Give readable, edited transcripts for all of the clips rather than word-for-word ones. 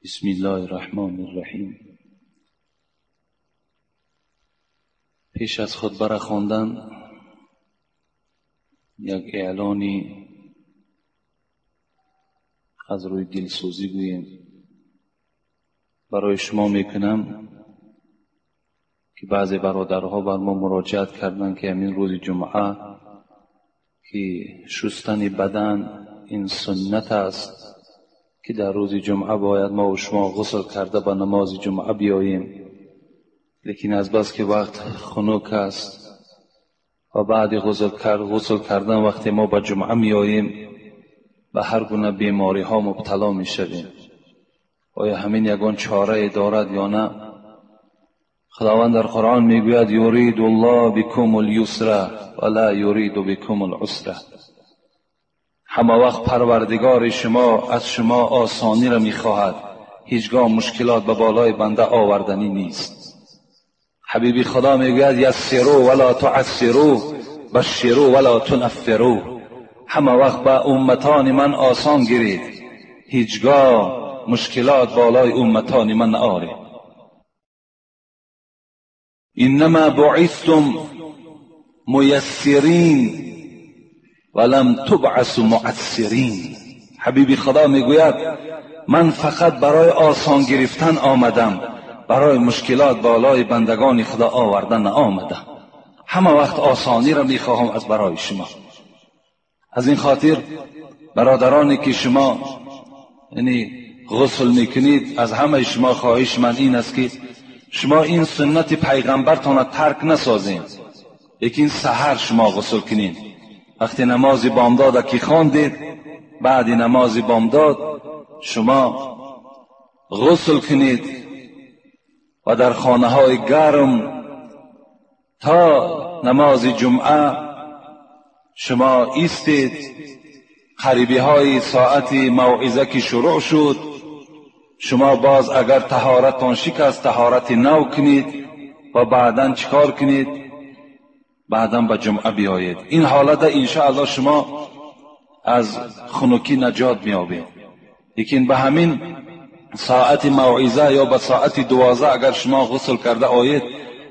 بسم الله الرحمن الرحیم. پیش از خطبه را خواندن یک اعلانی از روی دلسوزی گوییم برای شما میکنم که بعضی برادرها بر ما مراجعت کردند که همین روز جمعه که شستن بدن این سنت است که در روز جمعه باید ما و شما غسل کرده به نماز جمعه بیاییم، لیکن از بس که وقت خنک است و بعد غسل کردن وقتی ما به جمعه میاییم به هر گونه بیماری ها مبتلا میشویم. آیا همین یگان چاره دارد یا نه؟ خداوند در قرآن میگوید یرید الله بکم الیسر ولا یرید بکم العسر. همه وقت پروردگار شما از شما آسانی را میخواهد، هیچگاه مشکلات به بالای بنده آوردنی نیست. حبیبی خدا میگوید یسروا ولا تعسروا بشروا ولا تنفروا. همه وقت به امتان من آسان گیرید، هیچگاه مشکلات بالای امتان من نآرید. انما بعثتم میسرین ولم تبعثوا معسرین. حبیبی خدا میگوید من فقط برای آسان گرفتن آمدم، برای مشکلات بالای بندگان خدا آوردن آمدم. همه وقت آسانی را میخواهم از برای شما. از این خاطر برادرانی که شما یعنی غسل میکنید، از همه شما خواهش من این است که شما این سنت پیغمبرتان را ترک نسازین، لیکن سحر شما غسل کنید. وقتی نماز بامداد که خواندید، بعد نماز بامداد شما غسل کنید و در خانه های گرم تا نماز جمعه شما ایستید. قریبی های ساعت موعظه که شروع شد، شما باز اگر طهارتان شکست طهارت نو کنید و بعدا چیکار کنید؟ بعدا به جمعه بیایید. این حالت انشاءالله شما از خنکی نجات میابید. لیکن به همین ساعت موعظه یا به ساعت 12 اگر شما غسل کرده آیید،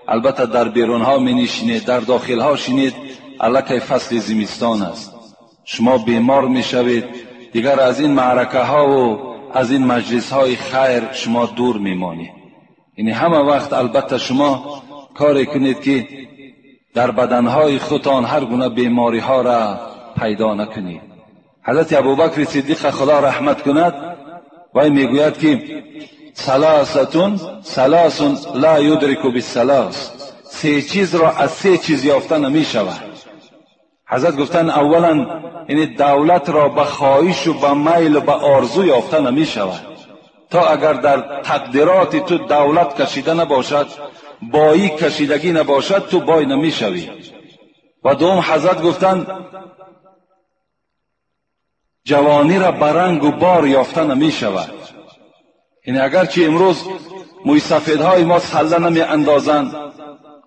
البته در بیرون ها می نشینید، در داخل ها شینید، الکی فصل زمستان است، شما بیمار می شوید. دیگر از این معرکه ها و از این مجلس های خیر شما دور می مانید. یعنی همه وقت البته شما کاری کنید که در بدنهای خودتان هر گونه بیماری ها را پیدا نکنید. حضرت ابوبکر صدیق خدا رحمت کند وی میگوید که ثلاث لا یدرک بالثلاث، سه چیز را از سه چیز یافته نمی شود. حضرت گفتن اولا یعنی دولت را به خواهش و به میل و به آرزو یافته نمی شود. تا اگر در تقدیرات تو دولت کشیده نباشد، بایی کشیدگی نباشد، تو بای نمی شوی. و دوم حضرت گفتن جوانی را برنگ و بار یافته نمی شود. یعنی اگرچه امروز موی سفیدهای ما سله نمی اندازند،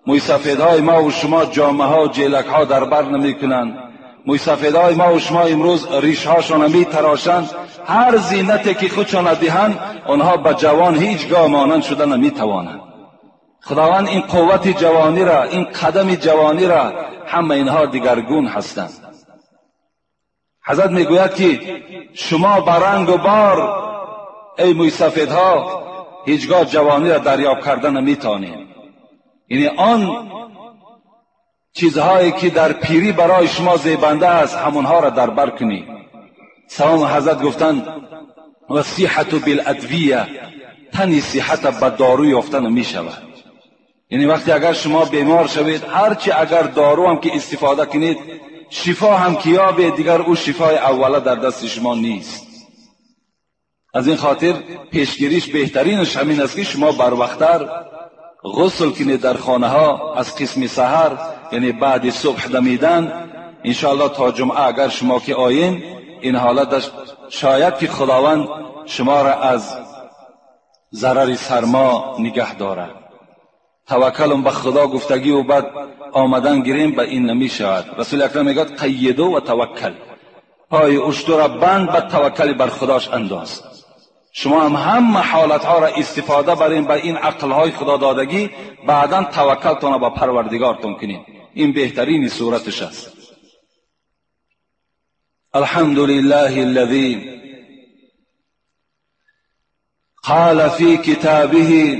موی سفیدهای ما و شما جامه ها و جیلک ها در بر نمی کنند، موی سفیدهای ما و شما امروز ریش هاشان می تراشند، هر زینتی که خودشان دهند آنها به جوان هیچگاه مانند شده نمی توانند. خداوند این قوت جوانی را، این قدم جوانی را، همه اینها دیگرگون هستند. حضرت میگوید که شما برنگ و بار ای موی سفیدها هیچگاه جوانی را دریاب کرده نمیتونید. یعنی آن چیزهایی که در پیری برای شما زیبنده است همونها را در بر کنید. سلام حضرت گفتند و صحت بالادویه، تنی صحت به دارو یافته نمیشود. یعنی وقتی اگر شما بیمار شوید، هرچی اگر دارو هم که استفاده کنید، شفا هم که یابید، دیگر او شفای اوله در دست شما نیست. از این خاطر پیشگیریش بهترینش همین است که شما بر وقتر غسل کنید در خانه ها از قسم سحر، یعنی بعد صبح دمیدن، انشاءالله تا جمعه اگر شما که آیین این حالت شاید که خداوند شما را از ضرر سرما نگه دارد. توکلم به خدا گفتگی و بعد آمدن گیریم به این نمی شود. رسول اکرم میگه قیدو و توکل، پای اشتر را بند به توکل بر خداش انداز. شما هم همه حالتها را استفاده برین به این عقلهای خدا دادگی، بعدا توکلتون را با پروردگارتون کنین. این بهترین صورتش است. الحمد لله الذي قال في كتابه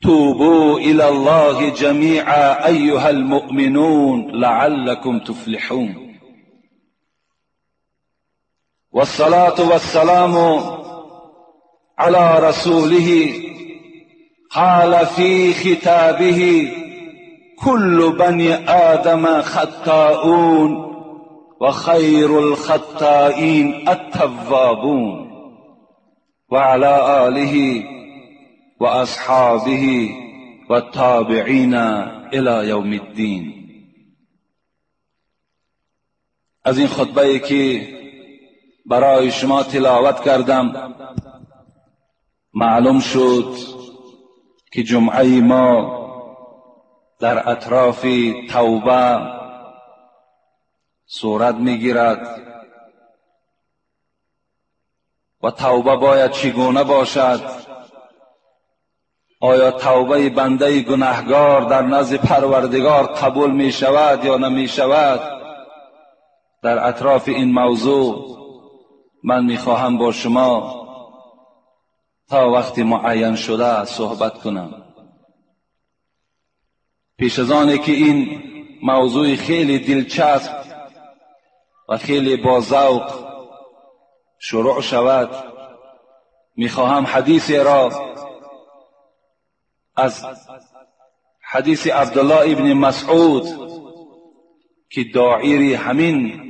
توبوا إلى الله جميعا أيها المؤمنون لعلكم تفلحون. والصلاة والسلام على رسوله قال في ختابه كل بني آدم خطاؤون وخير الخطائين التوابون. وعلى آله وأصحابه والتابعين إلى يوم الدين. از این خطبه که برای شما تلاوت کردم معلوم شد که جمعه ما در اطراف توبه صورت میگیرد و توبه باید چگونه باشد. آیا توبه بنده گناهگار در نزد پروردگار قبول می شود یا نمی شود؟ در اطراف این موضوع من می خواهم با شما تا وقتی معین شده صحبت کنم. پیش از آنی که این موضوع خیلی دلچسب و خیلی با ذوق شروع شود، میخواهم حدیثی را از حدیث عبدالله ابن مسعود که داعی همین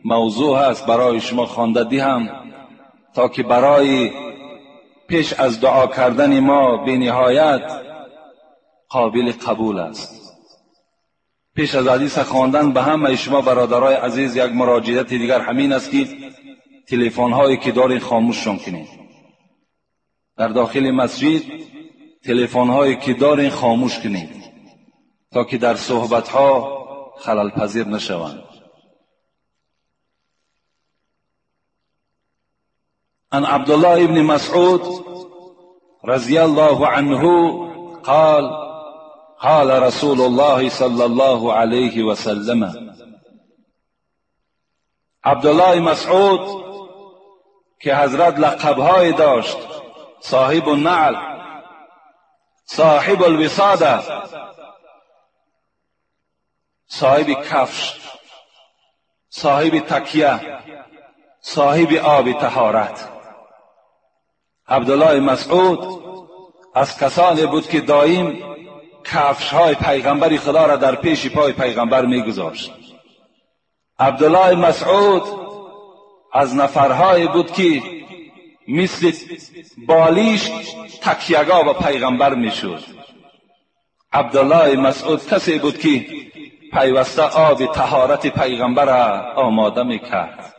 موضوع است برای شما خوانده دهم تا که برای پیش از دعا کردن ما به نهایت قابل قبول است. پیش از حدیث خواندن به همه شما برادرای عزیز یک مراجعت دیگر همین است که تلفن هایی که دارین خاموششون کنید. در داخل مسجد تلفن هایی که دارین خاموش کنید تا که در صحبت ها خلل پذیر نشوند. عن عبد الله ابن مسعود رضی الله عنه قال قال رسول الله صلی الله علیه و سلم. عبدالله مسعود که حضرت لقبهای داشت، صاحب النعل، صاحب الوساده، صاحب کفش، صاحب تکیه، صاحب آب طهارت. عبدالله مسعود از کسانی بود که دائم کفش های پیغمبر خدا را در پیش پای پیغمبر میگذاشت. عبدالله مسعود از نفرهای بود که مثل بالیش تکیه‌گاه به پیغمبر میشد. عبدالله مسعود کسی بود که پیوسته آب طهارت پیغمبر را آماده میکرد.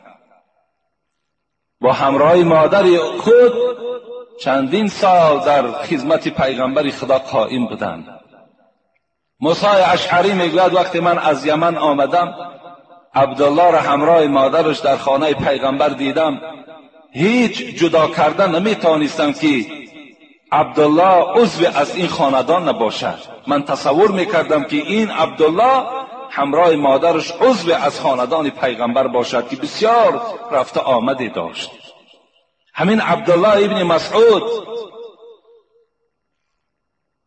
با همراه مادر خود چندین سال در خدمت پیغمبر خدا قائم بودند. موسی اشعری میگوید وقتی من از یمن آمدم عبدالله را همراه مادرش در خانه پیغمبر دیدم، هیچ جدا کردن نمیتوانستم که عبدالله عضو از این خاندان نباشد. من تصور میکردم که این عبدالله همراه مادرش عضو از خاندان پیغمبر باشد که بسیار رفته آمده داشت. همین عبدالله ابن مسعود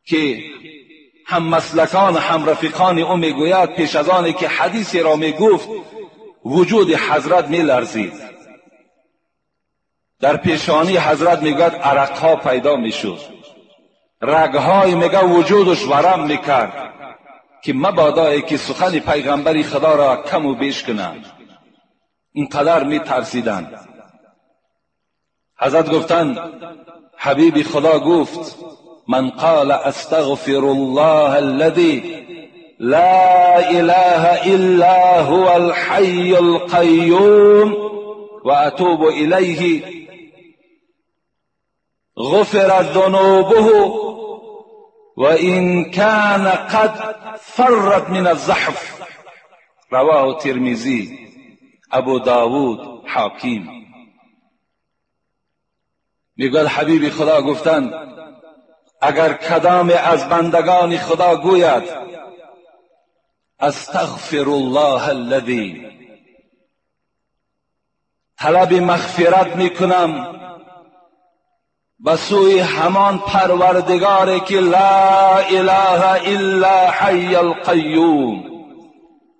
که هم مسلکان هم رفیقان او میگوید پیش از آنی که حدیثی را میگفت وجود حضرت میلرزید. در پیشانی حضرت میگوید عرقها پیدا میشد، رگهای میگه وجودش ورم میکرد که مبادا که سخن پیغمبری خدا را کم و بیش کنند. اینقدر میترسیدند. حضرت گفتند حبیب خدا گفت من قال استغفر الله الذي لا اله الا هو الحي القيوم واتوب اليه غفرت ذنوبه وان كان قد فرت من الزحف. رواه الترمذی، ابو داود، حاکم. میگوید حبیب خدا گفتند اگر کدام از بندگان خدا گوید استغفر الله الذی، طلب مغفرت میکنم به سوی همان پروردگاری که لا اله الا حی القیوم،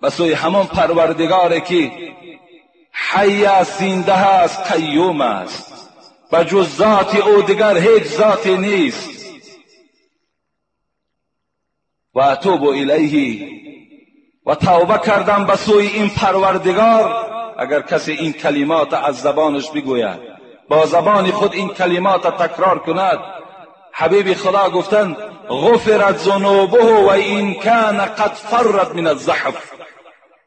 به سوی همان پروردگاری که حی است، زنده است، قیوم است، به جز ذات او دیگر هیچ ذاتی نیست، و اتوب الیه، و توبه کردم به سوی این پروردگار. اگر کسی این کلمات از زبانش بگوید، با زبان خود این کلمات تکرار کند، حبیب خدا گفتند غفرت ذنوبه و این کان قد فرت من الزحف.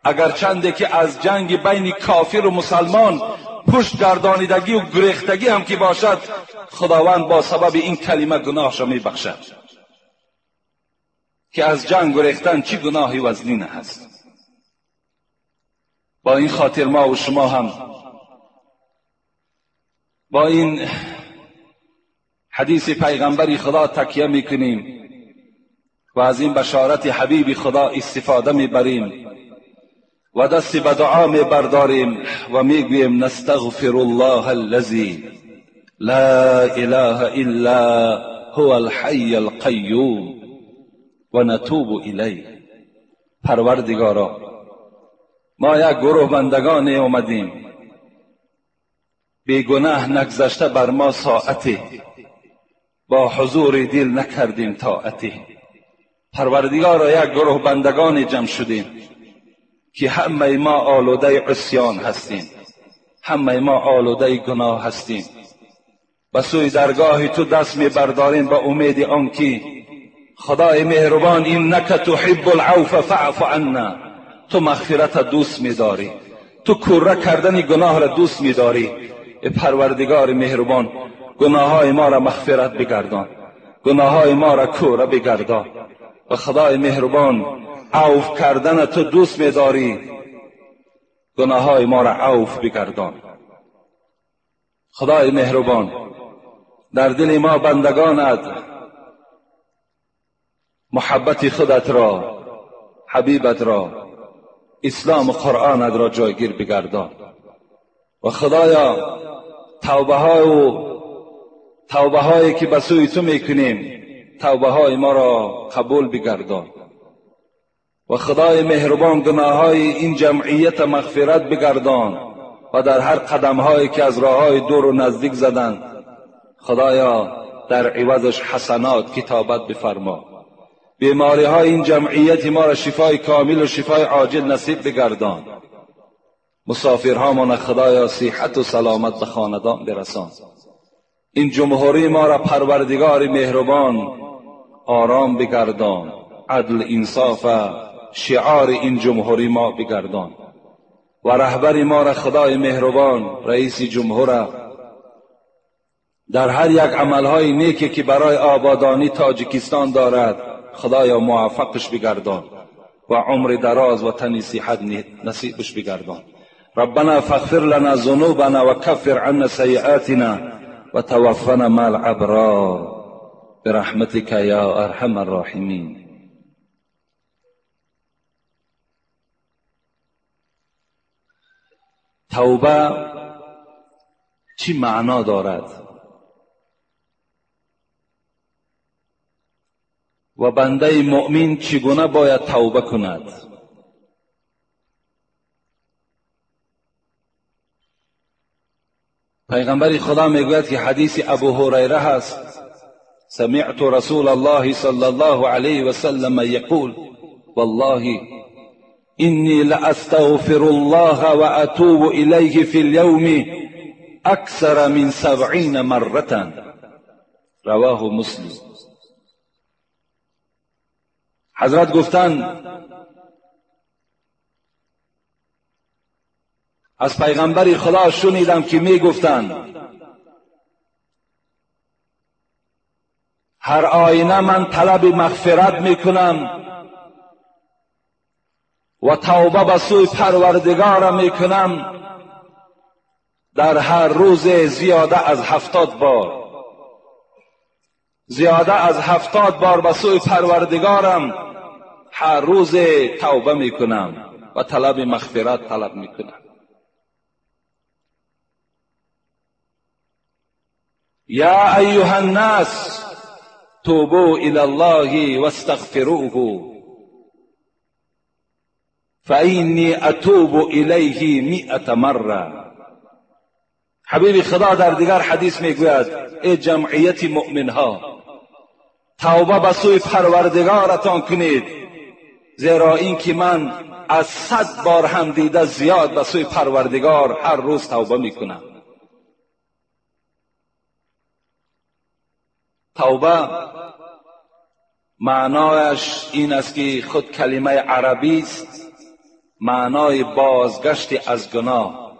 اگر چنده که از جنگ بین کافر و مسلمان پشت گردانیدگی و گریختگی هم که باشد، خداوند با سبب این کلمه گناهش میبخشد. که از جنگ گریختن چی گناهی وزنین هست. با این خاطر ما و شما هم با این حدیث پیغمبری خدا تکیه میکنیم و از این بشارت حبیب خدا استفاده میبریم و دست به دعا میبرداریم و میگوییم نستغفر الله الذی لا اله الا هو الحی القیوم و نتوب الیه. پروردگارا، ما یک گروه بندگان اومدیم، بیگناه نگذشته بر ما ساعتی، با حضور دل نکردیم طاعتی. پروردگارا، یک گروه بندگان جمع شدیم که همه ما آلوده عصیان هستیم، همه ما آلوده گناه هستیم. به سوی درگاه تو دست میبرداریم با امید آنکه خدای مهربان انک تحب العفو فاعف عنا، تو مغفرت دوست میداری، تو کوره کردن گناه را دوست میداری. ای پروردگار مهربان، گناه های ما را مغفرت بگردان، گناه های ما را کوره بگردان. و خدای مهربان، عفو کردن تو دوست میداری، گناه های ما را عفو بگردان. خدای مهربان، در دل ما بندگانت محبت خودت را، حبیبت را، اسلام و قرآنت را جایگیر بگردان. و خدایا، توبه هایی که به سوی تو میکنیم، توبه های ما را قبول بگردان. و خدای مهربان، گناه های این جمعیت مغفرت بگردان و در هر قدم هایی که از راه های دور و نزدیک زدند، خدایا در عوضش حسنات کتابت بفرما. بیماری های این جمعیت ما را شفای کامل و شفای عاجل نصیب بگردان. مسافرهامان خدایا صحت و سلامت به خاندان برسان. این جمهوری ما را پروردگار مهربان آرام بگردان، عدل انصاف شعار این جمهوری ما بگردان. و رهبر ما را خدای مهربان، رئیس جمهور، در هر یک عملهای نیکی که برای آبادانی تاجیکستان دارد، خدایا موفقش بگردان و عمر دراز و تنی صحت نصیبش بگردان. ربنا فاغفر لنا ذنوبنا وكفر عنا سيئاتنا وتوفنا مع الابرار برحمتك يا ارحم الراحمين. توبه چی معنا دارد و بنده مؤمن چگونه باید توبه کند؟ پیغمبر خدا میگوید که حدیث ابو هریره هست، سمعت رسول الله صلی الله علیه و سلم یقول والله إني لأستغفر الله وأتوب إليه في اليوم أكثر من 70 مرة. رواه مسلم. حضرت گفتند از پیغمبر خدا شنیدم که می گفتند هر آینه من طلب مغفرت می کنم و توبه به سوی پروردگارم می کنم در هر روز زیاده از 70 بار. زیاده از 70 بار به سوی پروردگارم هر روز توبه میکنم و طلب مغفرت طلب میکنم. یا ایها الناس توبوا الی الله واستغفروه فانی اتوب الیه 100 مره. حبیب خدا در دیگر حدیث میگوید ای جمعیت مؤمنها، توبه به سوی پروردگارتان کنید، زیرا اینکه من از 100 بار هم دیده زیاد به سوی پروردگار هر روز توبه میکنم. توبه معنایش این است که خود کلمه عربی است، معنای بازگشت از گناه،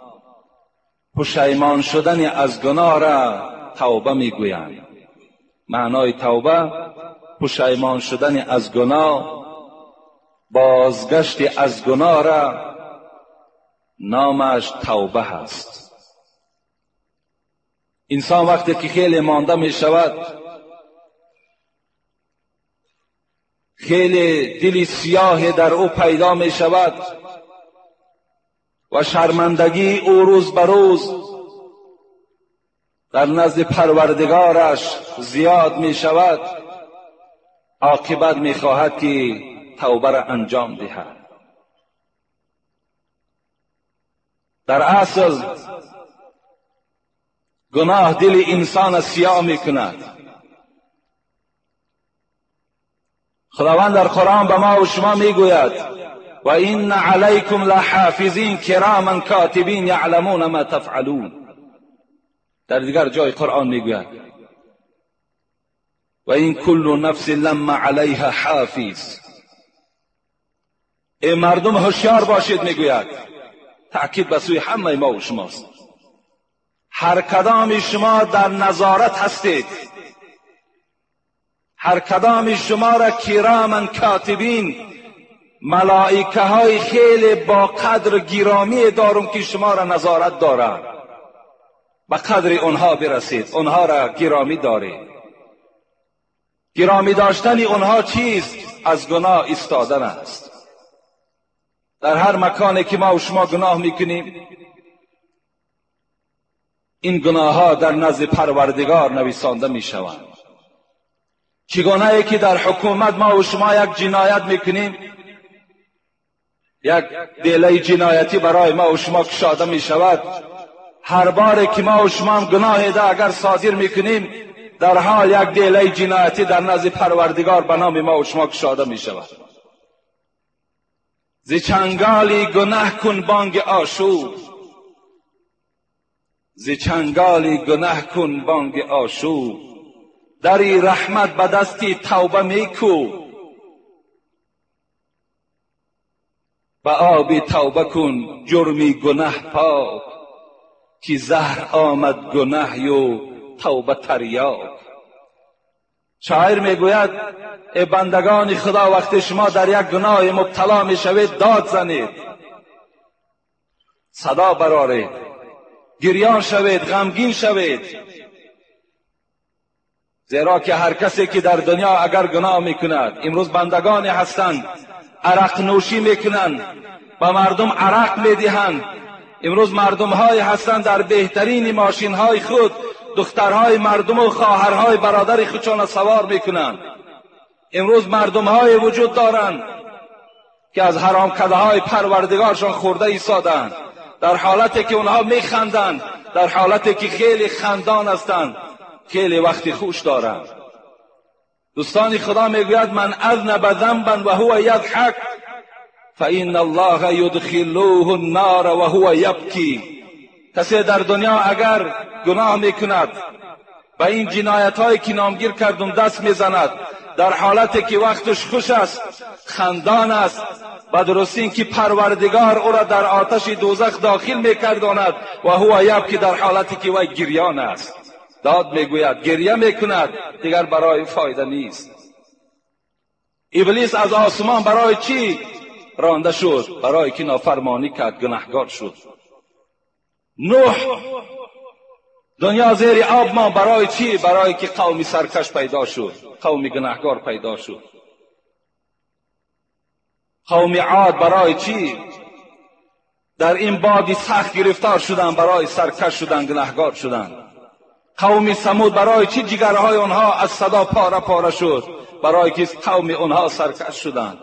پشیمان شدن از گناه را توبه میگویند. معنای توبه پشیمان شدن از گناه، بازگشت از گناه را نامش توبه هست. انسان وقتی که خیلی مانده می شود، خیلی دل سیاه در او پیدا می شود و شرمندگی او روز به روز در نزد پروردگارش زیاد می شود، عاقبت می خواهد که توبه را انجام دهد. در اصل گناه دل انسان سیاه می کند. خداوند در قرآن به ما و شما می گوید و این علیکم لحافظین کراما کاتبین یعلمون ما تفعلون. در دیگر جای قرآن می گوید و این کل نفس لما علیها حافظ. ای مردم هوشیار باشید، می گوید. تأکید به سوی همه ما و شماست. هر کدام شما در نظارت هستید، هر کدام شما را کراما کاتبین، ملائکه های خیلی با قدر گرامی دارم که شما را نظارت دارند، به قدر اونها برسید، اونها را گرامی دارید. گرامی داشتن اونها چیست؟ از گناه ایستادن است. در هر مکانی که ما و شما گناه میکنیم، این گناه ها در نزد پروردگار نویسانده میشوند. چگونه که در حکومت ما و شما یک جنایت میکنیم، یک دیله جنایتی برای ما و شما کشاده میشود، هر بار که ما و شما هم گناه ده اگر صادر میکنیم، در حال یک دیله جنایتی در نزد پروردگار به نام ما و شما کشاده میشود. ز چنگالی گناه کن بانگ آشوب، ز چنگالی گناه کن بانگ آشوب، دری رحمت به دستی توبه میکو، به آب توبه کن جرمی گناه پاک، که زهر آمد گناه و توبه تریاک. شاعر میگوید ای بندگان خدا، وقتی شما در یک گناه مبتلا میشوید داد زنید، صدا برآرید، گریان شوید، غمگین شوید، زیرا که هر کسی که در دنیا اگر گناه میکند، امروز بندگانی هستند عرق نوشی میکنند، به مردم عرق میدهند. امروز مردم های هستند در بهترین ماشین های خود دخترهای مردم و خواهرهای برادر خودشان سوار میکنند. امروز مردم های وجود دارند که از حرام کده های پروردگارشان خورده ایستادند، در حالتی که اونها میخندند، در حالتی که خیلی خندان هستند، خیلی وقتی خوش دارند. دوستان خدا میگوید من اذنب ذنبا و هو یضحک فان الله یدخلوه النار و هو یبکی. کسی در دنیا اگر گناه میکند، به این جنایت هایی که نامگیر کردم دست میزند، در حالتی که وقتش خوش است، خندان است، و درستی که پروردگار او را در آتش دوزخ داخل میکرداند و هو یبکی، در حالتی که وی گریان است، داد میگوید، گریه میکند، دیگر برای فایده نیست. ابلیس از آسمان برای چی رانده شد؟ برای که نافرمانی کرد، گناهگار شد. نوح دنیا زیر آب ما برای چی؟ برای که قوم سرکش پیدا شد، قوم گناهکار پیدا شد. قوم عاد برای چی؟ در این بادی سخت گرفتار شدن، برای سرکش شدن، گناهکار شدن. قوم ثمود برای چی جگرهای آنها از صدا پاره پاره شد؟ برای که قوم آنها سرکش شدند.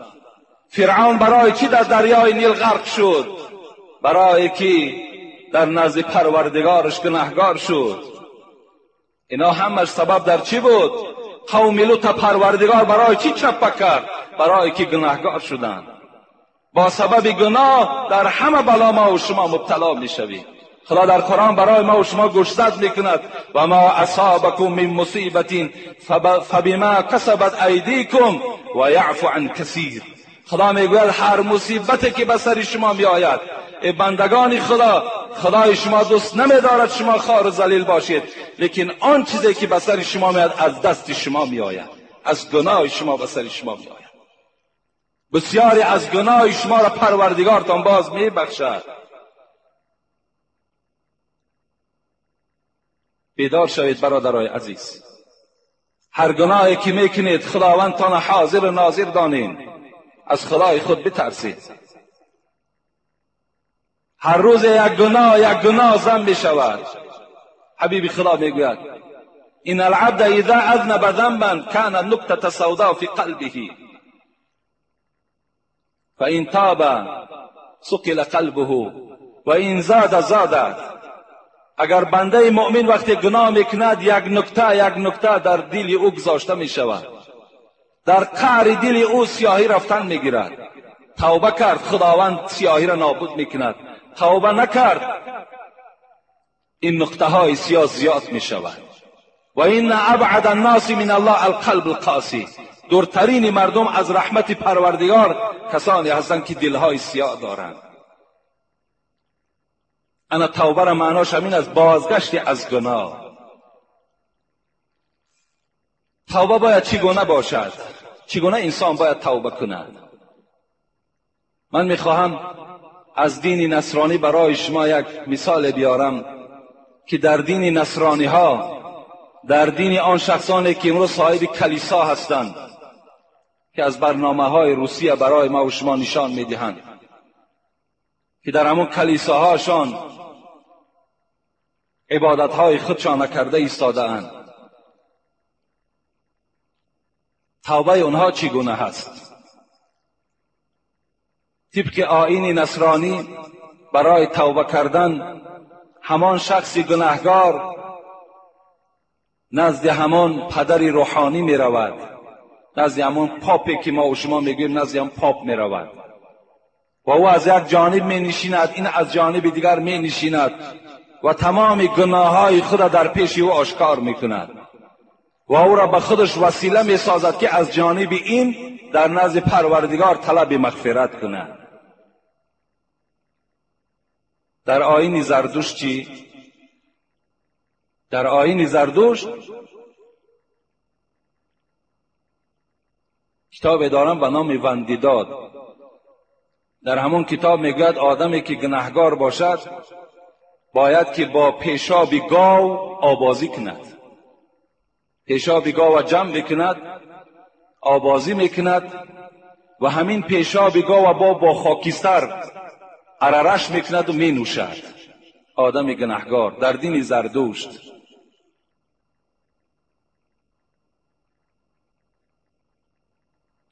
فرعون برای چی در دریای نیل غرق شد؟ برای که در نزد پروردگارش گناهگار شد. اینا همش سبب در چی بود؟ قوم لوط پروردگار برای چی چپه کرد؟ برای که گناهگار شدند. با سبب گناه در همه بلا ما و شما مبتلا میشوید. خدا در قرآن برای ما و شما گوشزد میکند: و ما اصابکم من مصیبت فبما کسبت ایدیکم و یعفو عن کثیر. خدا میگوید هر مصیبتی که به سر شما میآید، ای بندگان خدا، خدای شما دوست نمیدارد شما خوار و ذلیل باشید، لیکن آن چیزی که به سر شما میآید از دست شما میآید، از گناه شما به سر شما میآید. بسیاری از گناه شما را پروردگارتان باز میبخشد. بیدار شوید برادرای عزیز. هر گناهی که میکنید خداوندتان حاضر و ناظر دانید، از خدای خود بترسید. هر روز یک گناه یک گناه ذم میشود. حبیب خدا میگوید: ان العبد اذا اذنب ذنبا کان نکتة سوداء فی قلبه فان تاب ثقل قلبه و ان زاد زادت. اگر بنده مؤمن وقتی گناه میکند یک نکته یک نکته در دل او گذاشته میشود، در قعر دل او سیاهی رفتن میگیرد. توبه کرد، خداوند سیاهی را نابود میکند. توبه نکرد، این نقطه های سیاه زیاد میشود. و این ابعد الناس من الله القلب القاسی. دورترین مردم از رحمت پروردگار کسانی هستند که دلهای سیاه دارند. انا توبه را معناش همین است، بازگشت از گناه. توبه باید چگونه باشد؟ چگونه انسان باید توبه کند؟ من میخواهم از دین نصرانی برای شما یک مثال بیارم که در دین نصرانی ها، در دین آن شخصانی که امروز صاحب کلیسا هستند که از برنامه های روسیه برای ما و شما نشان میدهند، که در همون کلیساهاشان عبادت های خودشان نکرده ایستاده اند. توبه اونها چگونه هست؟ طبق آیین نصرانی برای توبه کردن همان شخص گناهگار نزد همان پدر روحانی می رود، نزد همان پاپی که ما و شما میگوییم، نزد همان پاپ می رود و او از یک جانب می نشیند، این از جانب دیگر می نشیند و تمام گناههای خود را در پیش او آشکار می کند و او را به خودش وسیله می سازد که از جانب این در نزد پروردگار طلب مغفرت کند. در آیین زردشت چی؟ در آیین زردشت کتاب دارم به نام وندیداد. در همون کتاب میگوید آدمی که گناهگار باشد باید که با پیشاب گاو آبازی کند. پیشاب گاو جمع میکند، آبازی میکند و همین پیشاب گاو با خاکستر عررش میکند و مینوشد. آدم گناهگار در دین زردشت.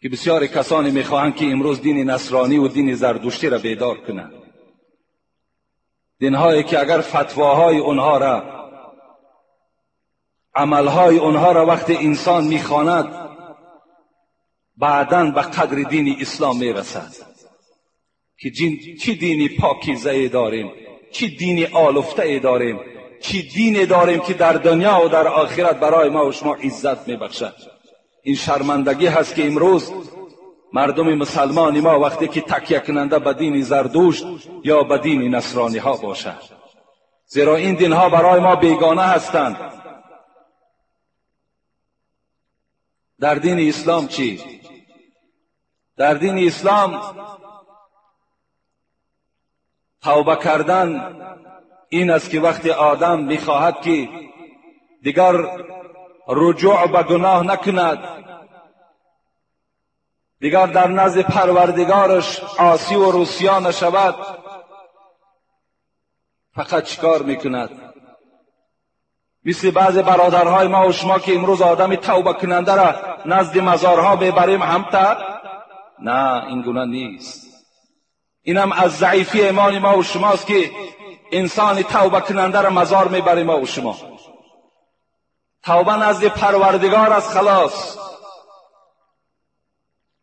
که بسیار کسانی میخواهند که امروز دین نصرانی و دین زردشتی را بیدار کنند، دینهایی که اگر فتواهای اونها را، عملهای اونها را وقتی انسان میخواند بعداً به قدر دین اسلام میرسد که چی دینی پاکیزه داریم، چی دینی آلفته داریم، چی دینی داریم که در دنیا و در آخرت برای ما و شما عزت میبخشد. این شرمندگی هست که امروز مردم مسلمان ما وقتی که تکیه کننده به دین زردشت یا به دین نصرانی ها باشد، زیرا این دین ها برای ما بیگانه هستند. در دین اسلام چی؟ در دین اسلام توبه کردن این است که وقتی آدم میخواهد که دیگر رجوع به گناه نکند، دیگر در نزد پروردگارش عاصی و رسیا نشود، فقط چیکار میکند؟ مثل بعض برادرهای ما و شما که امروز آدم توبه کننده را نزد مزارها ببریم همتر؟ نه، این گونه نیست. اینم از ضعیفی ایمان ما و شماست که انسان توبه کننده را مزار میبریم ما و شما. توبه نزد پروردگار است، خلاص.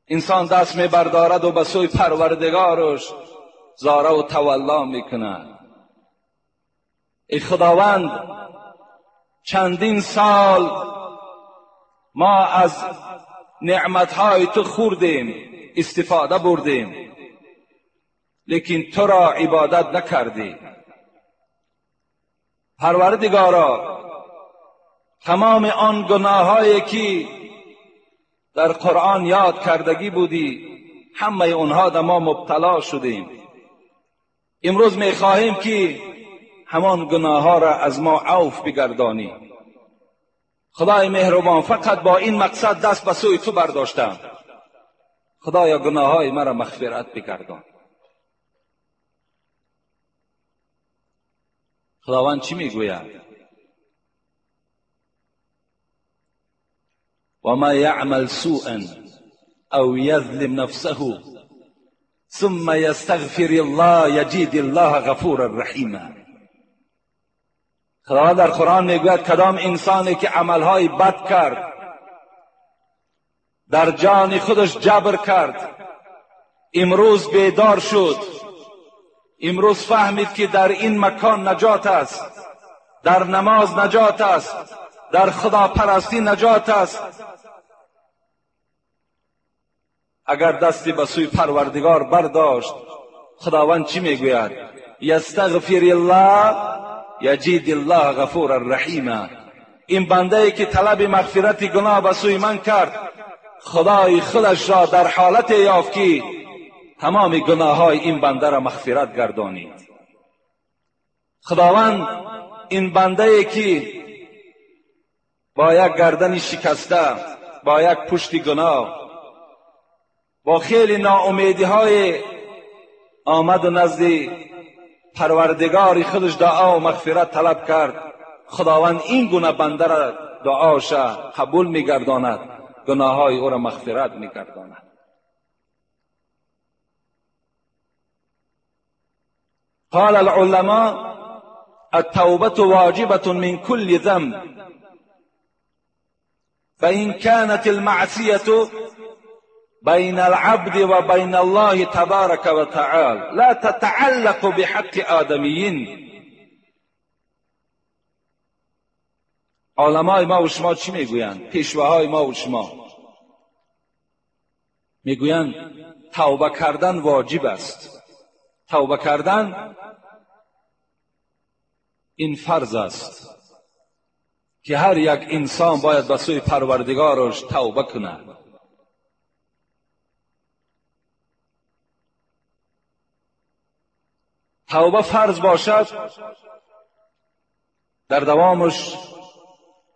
انسان دست میبردارد و به سوی پروردگارش زاره و تولا میکند. ای خداوند، چندین سال ما از نعمتهای تو خوردیم، استفاده بردیم، لیکن تو را عبادت نکردیم. پروردگارا، تمام آن گناهایی که در قرآن یاد کردگی بودی، همه اونها در ما مبتلا شدیم. امروز میخواهیم که همان گناه ها را از ما عفو بگردانی. خدای مهربان، فقط با این مقصد دست به سوی تو برداشتم. خدایا گناه های مرا مغفرت بگردان. خداوند چی میگوید؟ و ما یعمل سوءا او یظلم نفسه ثم یستغفر الله یجد الله غفورا رحیما. خداوند در قرآن میگوید کدام انسانی که عملهای بد کرد، در جان خودش جبر کرد، امروز بیدار شد، امروز فهمید که در این مکان نجات است، در نماز نجات است، در خداپرستی نجات است، اگر دستی به سوی پروردگار برداشت، خداوند چی میگوید؟ یستغفر الله یجد الله غفورا رحیما. این بنده ای که طلب مغفرت گناه به سوی من کرد، خدای خودش را در حالت یافت که تمام گناه های این بنده را مغفرت گردانید. خداوند این بنده ای که با یک گردن شکسته، با یک پشت گناه، با خیلی ناامیدی های آمد و نزد پروردگار خودش دعا و مغفرت طلب کرد، خداوند این گونه بنده را دعاش قبول میگرداند، گناه های او را مغفرت میگرداند. قال العلماء التوبة واجبة من كل ذنب، فإن كانت المعصية بين العبد وبين الله تبارك وتعالى لا تتعلق بحق آدميين. علمای ما و شما چی میگویند؟ پیشواهای ما و شما میگویند توبه کردن واجب است، توبه کردن این فرض است که هر یک انسان باید به سوی پروردگارش توبه کند. توبه فرض باشد، در دوامش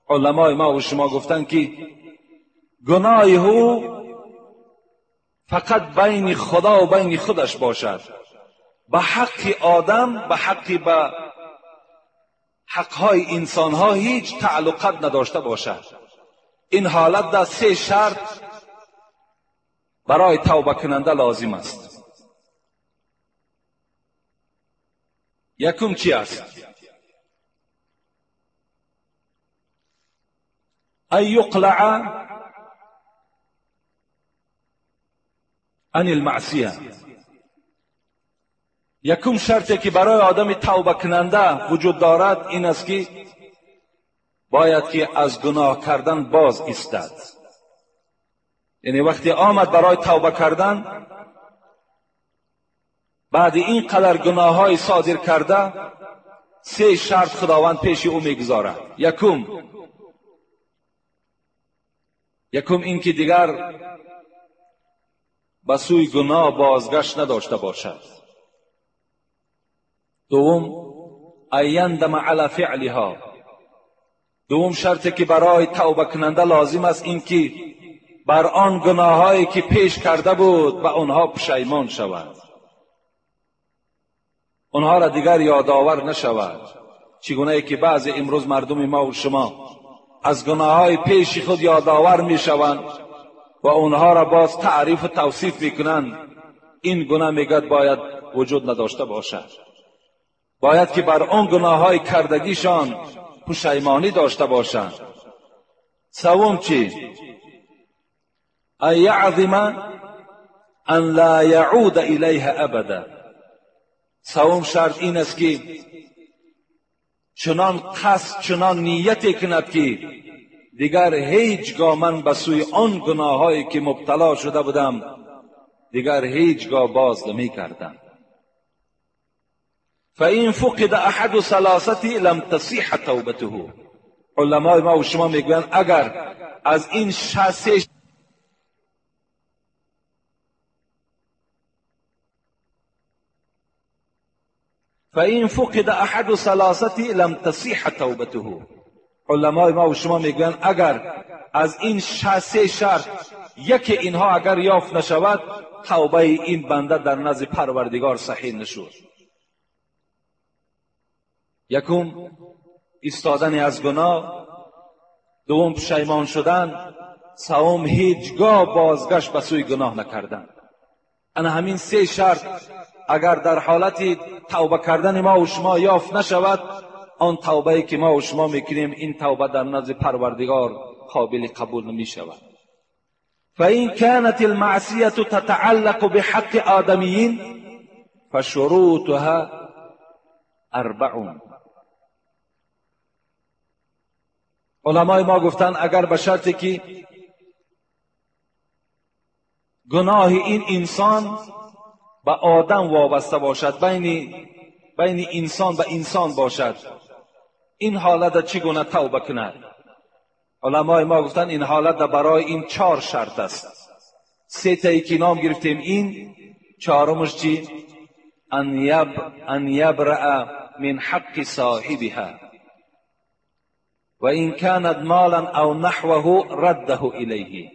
علمای ما و شما گفتند که گناه او فقط بین خدا و بین خودش باشد، به حق آدم، به حق به حقهای انسانها هیچ تعلقات نداشته باشد. این حالت در سه شرط برای توبه کننده لازم است. یکم چی است؟ ان یقلع عن المعصیه. یکم شرطی که برای آدم توبه کننده وجود دارد این است که باید که از گناه کردن باز ایستد. یعنی وقتی آمد برای توبه کردن، بعد این قدر گناه های صادر کرده، سه شرط خداوند پیش او میگذارد. یکم این که دیگر به سوی گناه بازگشت نداشته باشد. دوم ان یندم علی فعلها. دوم شرطی که برای توبه کننده لازم است این که بر آن گناهایی که پیش کرده بود به آنها پشیمان شود، آنها را دیگر یادآور نشود. چگونه ای که بعضی امروز مردم ما و شما از گناههای پیش خود یادآور میشوند و آنها را باز تعریف و توصیف میکنند، این گناه میگد باید وجود نداشته باشد. باید که بر آن گناههای کردگیشان پشیمانی داشته باشند. سوم چی؟ ان یعظم ان لا یعود الیها ابدا. سوم شرط این است که چنان قصد، چنان نیت کند که دیگر هیچگاه من به سوی آن گناهایی که مبتلا شده بودم دیگر هیچگاه باز نمی کردم. فإن فقد احد ثلاثة لم تصح توبته. علمای ما و شما میگویند اگر از این سه فإن فقد احد ثلاثة لم تصح توبته. علمای ما و شما میگویند اگر از این سه شرط یکی اینها اگر یافت نشود، توبه این بنده در نزد پروردگار صحیح نشد. یکم ایستادن از گناه، دوم پشیمان شدن، سوم هیچگاه بازگشت به سوی گناه نکردن. انا همین سه شرط اگر در حالت توبه کردن ما و شما یافت نشود، آن توبه که ما و شما میکنیم این توبه در نزد پروردگار قابل قبول نمی شود. فإن كانت المعصية تتعلق بحق آدميين فشروطها اربع. علمای ما گفتن اگر به شرطی که گناه این انسان به آدم وابسته باشد، بین انسان به انسان باشد، این حالت چگونه توبه کند؟ علمای ما گفتن این حالت برای این 4 شرط است. سه تایی که نام گرفتیم، این چهارمش چی؟ ان یبرأ من حق صاحبها و این كانت مالا او نحوه رده الیه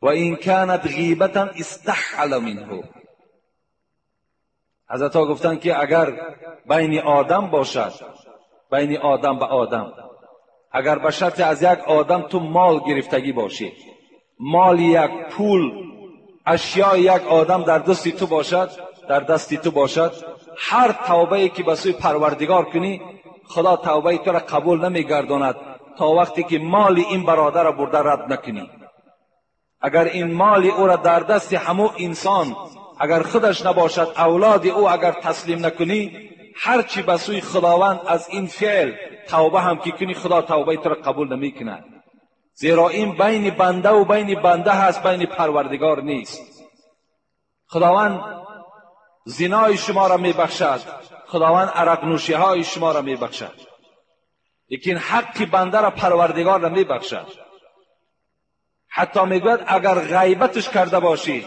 و این كانت غیبتا استحل منه. حضرت ها گفتن که اگر بین آدم باشد، بین آدم به آدم، اگر به شرط از یک آدم تو مال گرفتگی باشی، مال یک، پول، اشیاء یک آدم در دستی تو باشد، در دستی تو باشد، هر توبه که به سوی پروردگار کنی خدا توبه تو را قبول نمیگرداند تا وقتی که مال این برادر را برده رد نکنی. اگر این مال او را در دست همو انسان اگر خودش نباشد، اولاد او اگر تسلیم نکنی، هرچی به سوی خداوند از این فعل توبه هم که کنی خدا توبه تو را قبول نمیکند، زیرا این بین بنده و بین بنده هست، بین پروردگار نیست. خداوند زنای شما را میبخشد، خداوند عرق نوشی های شما را میبخشد، لیکن حق بنده را پروردگار را میبخشد. حتی میگوید اگر غیبتش کرده باشی،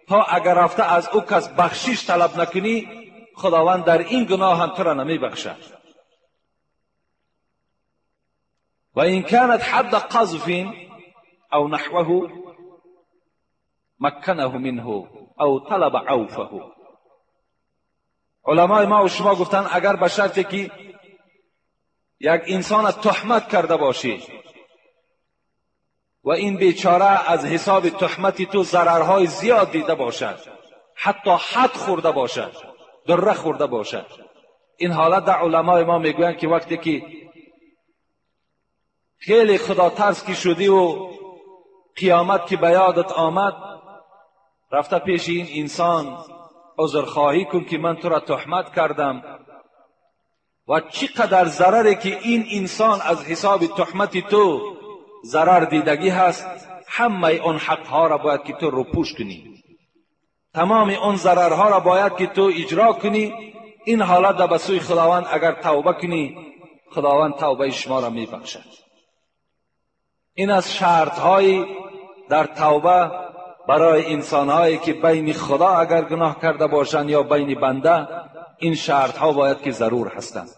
تا اگر رفته از او کس بخشش طلب نکنی، خداوند در این گناه هم تو را نمیبخشد. و این كانت حد قذف او نحوه مکنه منه او طلب عوفه. علمای ما و شما گفتن اگر به شرطی که یک انسان تهمت کرده باشی و این بیچاره از حساب تهمت تو ضررهای زیاد دیده باشد، حتی حد خورده باشد، دره خورده باشد، این حالت در علمای ما میگویند که وقتی که خیلی خدا ترس که شدی و قیامت که به یادت آمد، رفته پیش این انسان عذرخواهی کن که من تو را تهمت کردم و چقدر ضرری که این انسان از حساب تهمت تو ضرر دیدگی هست، همه آن حقها را باید که تو روپوش کنی، تمام آن ضررها را باید که تو اجرا کنی. این حالت را به سوی خداوند اگر توبه کنی، خداوند توبه شما را میبخشد. این از شرطهای در توبه برای انسانهایی که بین خدا اگر گناه کرده باشند یا بین بنده، این شرطها باید که ضرور هستند.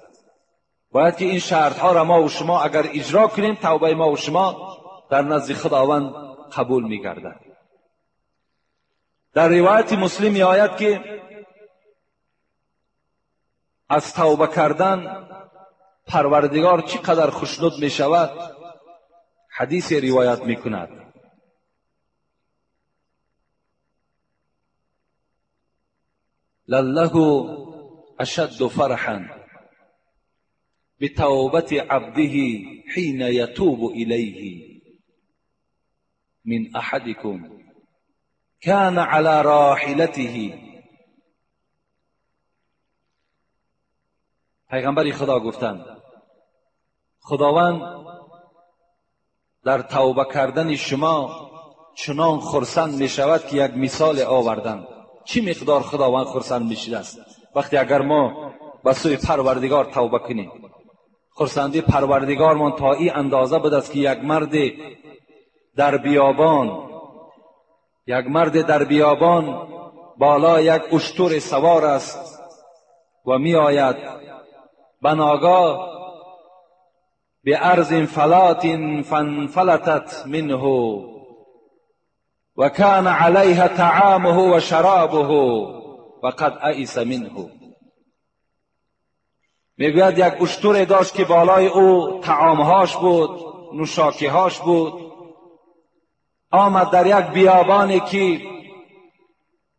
باید که این شرطها را ما و شما اگر اجرا کنیم توبه ما و شما در نزد خداوند قبول میگردد. در روایت مسلم میآید که از توبه کردن پروردگار چقدر خوشنود می شود. حدیث روایت می کند. لله اشد فرحا بتوبة عبده حين يتوب إليه من أحدكم كان على راحلته. پیغمبر خدا گفتند خداوند در توبه کردن شما چنان خرسند می شود که یک مثال آوردند. چی مقدار خداوند خرسند می شده است وقتی اگر ما به سوی پروردگار توبه کنیم. خرسندی پروردگارمان تا این اندازه بود است که یک مرد در بیابان، یک مرد در بیابان بالا یک اشتر سوار است و می آید، بناگاه به ارض فلات فانفلتت منه و کان علیها طعامه و شرابه و قد ائس منه. میگوید یک اشتر داشت که بالای او طعامهاش بود، نوشاکیهاش بود، آمد در یک بیابانی که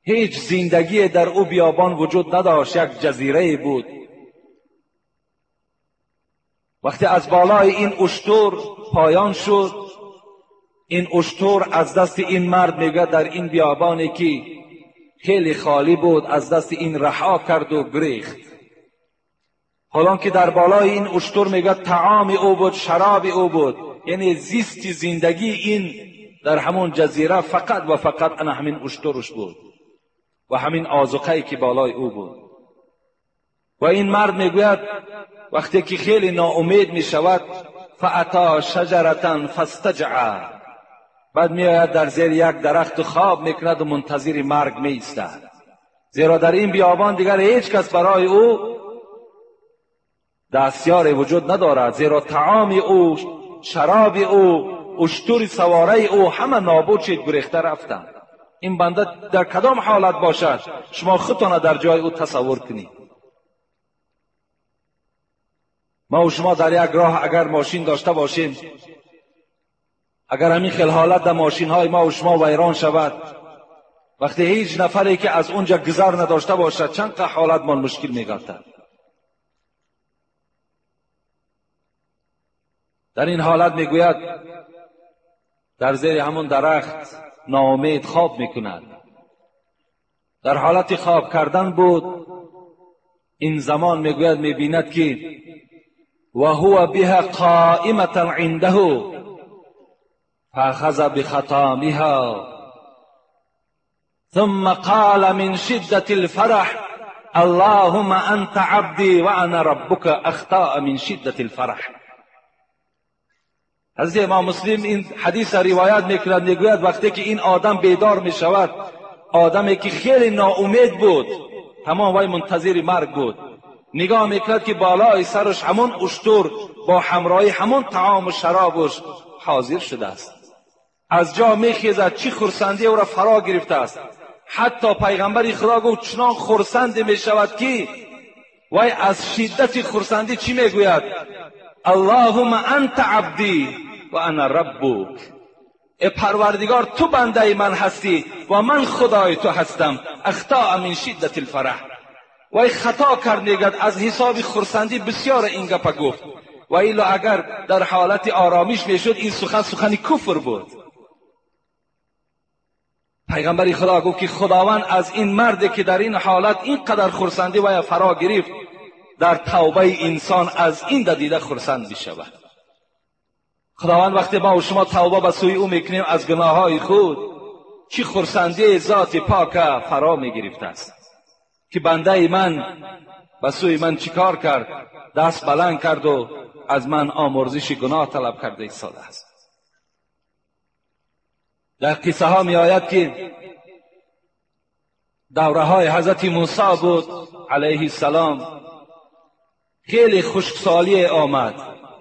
هیچ زندگی در او بیابان وجود نداشت، یک جزیره بود. وقتی از بالای این اشتر پایان شد، این اشتر از دست این مرد میگه در این بیابانی که خیلی خالی بود از دست این رها کرد و گریخت. حالان که در بالای این اشتر میگه طعام او بود، شراب او بود، یعنی زیست زندگی این در همون جزیره فقط و فقط انا همین اشترش بود و همین آذوقه‌ای که بالای او بود. و این مرد میگوید وقتی که خیلی ناامید میشود فاتا شجرة فاستجع، بعد میآید در زیر یک درخت خواب میکند و منتظر مرگ میایستد، زیرا در این بیابان دیگر هیچ کس برای او دستیار وجود ندارد، زیرا طعام او، شراب او، اشتر سواره او همه نابود شد، گریخته رفتند. این بنده در کدام حالت باشد؟ شما خودتان در جای او تصور کنید. ما و شما در یک راه اگر ماشین داشته باشیم، اگر همین خیل حالت در ماشین های ما و شما ویران شود، وقتی هیچ نفری که از اونجا گذر نداشته باشد، چند حالت ما مشکل میگردد. در این حالت میگوید در زیر همون درخت ناامید خواب میکند. در حالت خواب کردن بود، این زمان میگوید میبیند که و هو بها قائمة عنده فأخذ بخطامها ثم قال من شدة الفرح اللهم أنت عبدي وأنا ربك أخطأ من شدة الفرح. حضرت امام مسلم این حدیث روایت میکند، میگوید وقتی که این آدم بیدار میشود، آدمی که خیلی ناامید بود، تمام وی منتظر مرگ بود، نگاه میکرد که بالای سرش همون اشتر با همراهی همون طعام و شرابش حاضر شده است. از جا میخیزد، چی خرسندی او را فرا گرفته است. حتی پیغمبر خدا گفت چنان خرسندی میشود که وی از شدت خرسندی چی میگوید؟ اللهم انت عبدی و انا ربک. ای پروردگار، تو بنده من هستی و من خدای تو هستم. اخطاء من شدت الفرح. وی خطا کرد، میگد از حساب خرسندی بسیار این گپ گفت، و ایلا اگر در حالت آرامش میشد این سخن سخن کفر بود. پیغمبر خدا گفت که خداوند از این مرد که در این حالت اینقدر خرسندی و فرا گرفت، در توبه انسان از این دیده خرسند میشود. خداوند وقتی ما و شما توبه به سوی او میکنیم از گناههای خود، چی خرسندی ذات پاک فرا میگرفته است که بنده من به سوی من چیکار کرد؟ دست بلند کرد و از من آمرزش گناه طلب کرده ایستاده است. در قصه ها می آید که دوره های حضرت موسی بود علیه السلام، خیلی خشکسالی آمد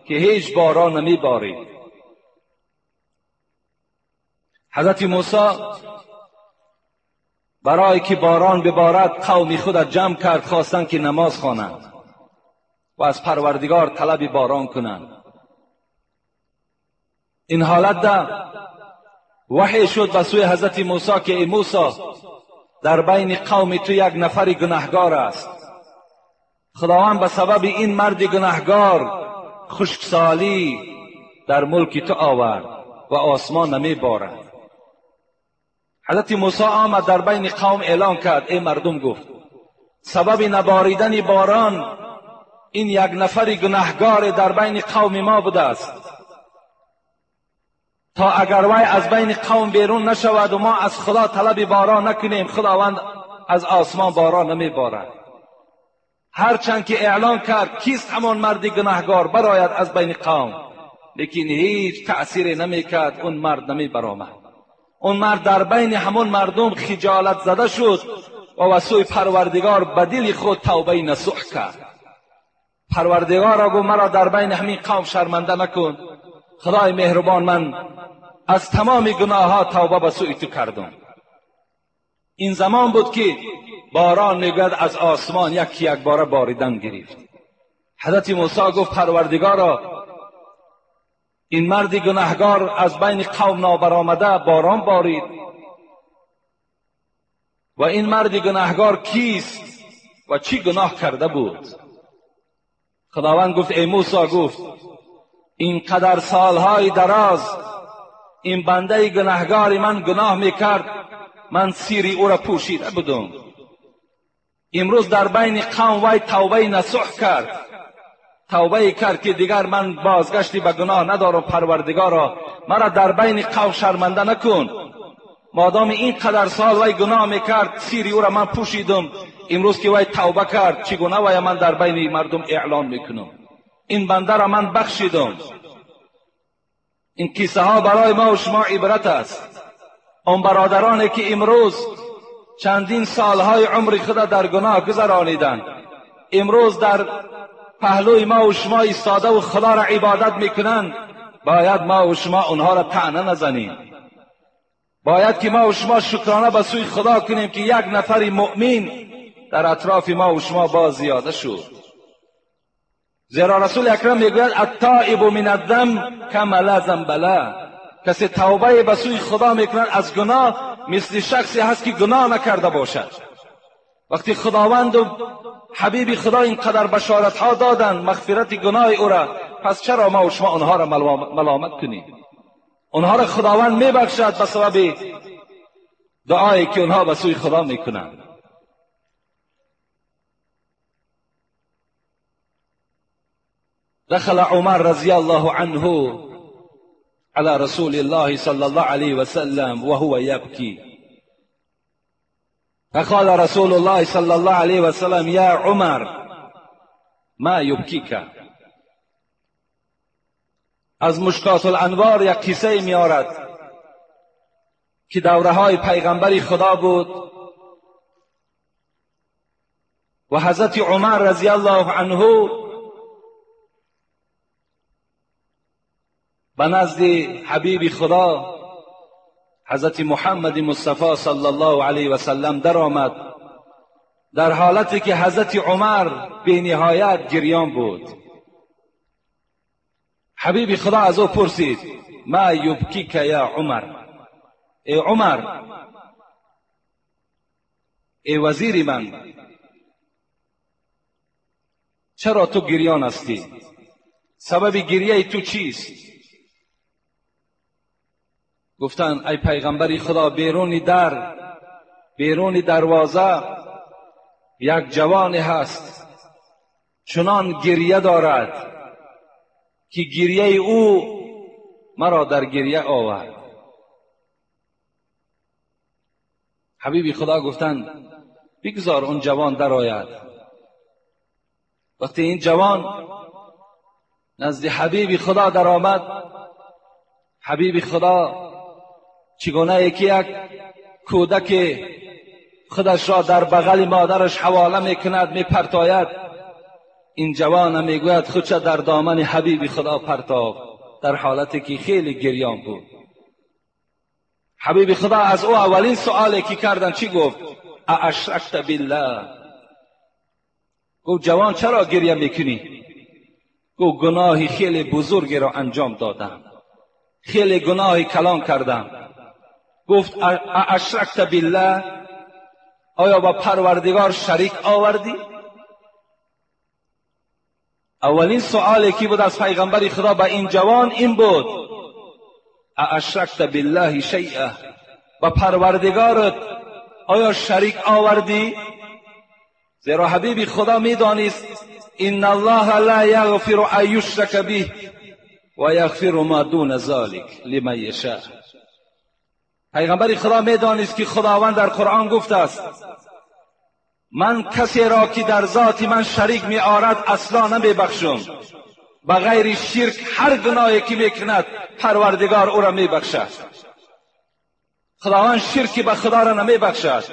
که هیچ باران نمی بارید. حضرت موسی برای که باران ببارد قوم خود جمع کرد، خواستند که نماز خوانند و از پروردگار طلب باران کنند. این حالت ده وحی شد به سوی حضرت موسی که ای موسی، در بین قوم تو یک نفر گناهگار است. خداوند به سبب این مرد گناهگار خشکسالی در ملک تو آورد و آسمان نمی بارد. حضرت موسی آمد در بین قوم اعلان کرد، ای مردم، گفت سبب نباریدن باران این یک نفر گناهگار در بین قوم ما بوده است. تا اگر وی از بین قوم بیرون نشود و ما از خدا طلب باران نکنیم، خداوند از آسمان باران نمی بارد. هرچند که اعلان کرد کیست همان مرد گناهگار براید از بین قوم، لیکن هیچ تأثیری نمی کرد، اون مرد نمی برآمد. اون مرد در بین همون مردم خجالت زده شد و وسوی پروردگار به دل خود توبه نصوح کرد. پروردگار را گفت مرا در بین همین قوم شرمنده نکن، خدای مهربان، من از تمام گناه ها توبه به سوی تو کردم. این زمان بود که باران میگوید از آسمان یکی یک باره باریدن گرفت. حضرت موسی گفت پروردگارا، این مرد گناهگار از بین قوم نابرآمده باران بارید و این مرد گناهگار کیست و چی گناه کرده بود؟ خداوند گفت ای موسی، گفت این قدر سالهای دراز این بنده گناهگار من گناه میکرد، من سیری او را پوشیده بودم. امروز در بین قوم وی توبه نصوح کرد، توبه کرد که دیگر من بازگشتی به گناه ندارم، پروردگارا مرا در بین قوم شرمنده نکن. مادام این قدر سال وی گناه میکرد سیری او را من پوشیدم، امروز که وی توبه کرد چگونه وی من در بین مردم اعلان میکنم؟ این بنده را من بخشیدم. این قصه ها برای ما و شما عبرت است. آن برادرانی که امروز چندین سالهای عمر خود در گناه گذرانیدند، امروز در پهلوی ما و شما ایستاده و خدا را عبادت میکنند، باید ما و شما آنها را طعنه نزنیم. باید که ما و شما شکرانه به سوی خدا کنیم که یک نفر مؤمن در اطراف ما و شما باز زیاده شد. زیرا رسول اکرم میگوید التائب من الذنب کما لا ذنب له، کسی توبه به سوی خدا میکند از گناه مثل شخصی هست که گناه نکرده باشد. وقتی خداوند و حبیب خدا اینقدر بشارت ها دادند مغفرت گناه او را، پس چرا ما و شما آنها را ملامت کنیم؟ آنها را خداوند میبخشد به سبب دعایی که آنها به سوی خدا میکنند. دخل عمر رضی الله عنه على رسول الله صلى الله عليه وسلم وهو يبكي، فقال رسول الله صلى الله عليه وسلم يا عمر ما يبكيك. از مشکات الانوار یک قصه میارد که دوره های پیغمبری خدا بود و حضرت عمر رضی الله عنه به نزد حبیب خدا حضرت محمد مصطفی صلی الله علیه و سلم در آمد، در حالتی که حضرت عمر بی نهایت گریان بود. حبیب خدا از او پرسید ما یبکیک یا عمر، ای عمر، ای وزیر من، چرا تو گریان هستی؟ سبب گریه تو چیست؟ گفتند ای پیغمبر خدا، بیرون دروازه یک جوانی هست چنان گریه دارد که گریه او مرا در گریه آورد. حبیب خدا گفتند بگذار اون جوان درآید. وقتی این جوان نزد حبیب خدا در آمد، حبیب خدا چگونه یکی یک کودک خودش را در بغل مادرش حواله میکند، میپرتاید، این جوان میگوید خودش در دامن حبیب خدا پرتاب، در حالتی که خیلی گریان بود. حبیب خدا از او اولین سوالی که کردن چی گفت؟ اشرکت بالله. گفت جوان چرا گریه میکنی؟ گفت گناهی خیلی بزرگی را انجام دادم، خیلی گناهی کلان کردم. گفت اشرکت بالله، آیا با پروردگار شریک آوردی؟ اولین سوالی که بود از پیغمبر خدا به این جوان این بود: اشرکت بالله شیئا، با پروردگارت آیا شریک آوردی؟ زیرا حبیب خدا میدانست ان الله لا یغفر ان یشرک به و یغفر ما دون ذلک لمن یشاء. پیغمبر خدا میدانست که خداوند در قرآن گفته است من کسی را که در ذات من شریک می آرد اصلا نمیبخشم، به غیر شرک هر گناهی که میکند پروردگار او را میبخشد. خداوند شرکی به خدا را نمیبخشد.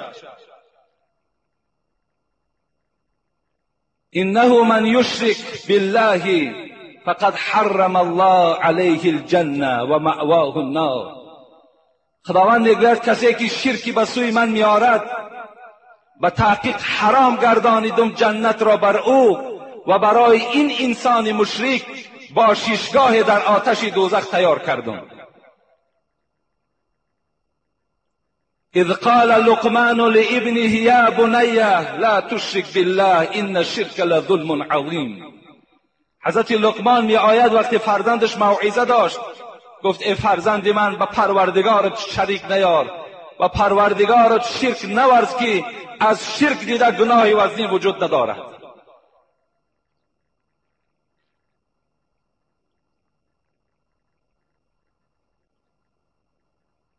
انه من یشرک بالله فقد حرم الله علیه الجنه و مأواه النار. خداوند میگوید کسی که شرکی به سوی من میآرد به تحقیق حرام گردانیدم جنت را بر او و برای این انسان مشرک با شیشگاه در آتش دوزخ تیار کردم. اذ قال لقمان لابنه یا بنی لا تشرک بالله ان الشرک لظلم عظیم. حضرت لقمان می آید وقتی فرزندش موعظه داشت، گفت ای فرزند من، به پروردگارت شریک نیار و پروردگارت شرک نورز که از شرک دیده گناهی وزنی وجود ندارد.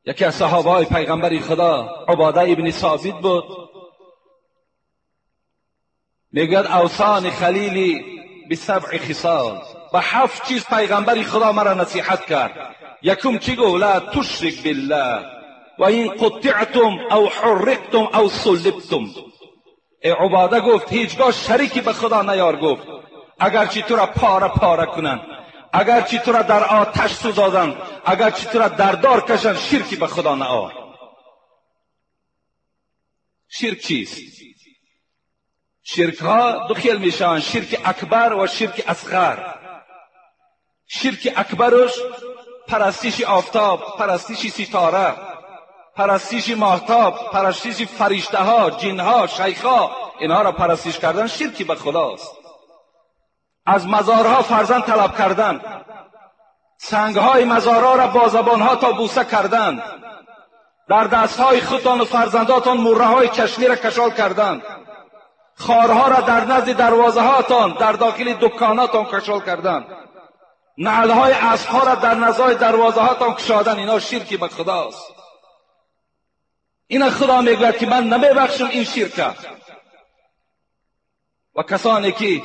یکی از صحابه های پیغمبر خدا عباده ابن ثابت بود، میگوید اوصانی خلیلی بسبع خصال، به 7 چیز پیغمبر خدا مرا نصیحت کرد. یکم چی گفت؟ لا تشرک بالله و این قطعتم او حرقتم او صلبتم. ای عباده گفت هیچگاه شریکی به خدا نیار، گفت اگرچه تو را پاره پاره کنند، اگرچه تو را در آتش سوزادند، اگرچه تو را در دار کشند، شرکی به خدا نیار. شرک چیست؟ شرک ها دو خیل میشوند، شرک اکبر و شرک اصغر. شرک اکبرش پرستش آفتاب، پرستش ستاره، پرستش ماهتاب، پرستش فرشته ها، جن ها، شیخ ها، اینها را پرستش کردن شرکی به خداست. از مزارها فرزند طلب کردن، سنگهای مزارها را با زبانها تا بوسه کردن، در دستهای خودتان و فرزنداتان مره های چشمی را کشال کردن، خارها را در نزد دروازه هاتان در داخل دکاناتان کشال کردن، نعلهای اسبها را در نزد دروازه هاتان کشادن، اینا شرکی به خداست. اینا خدا میگوید که من نمیبخشم این شرک. و کسانی که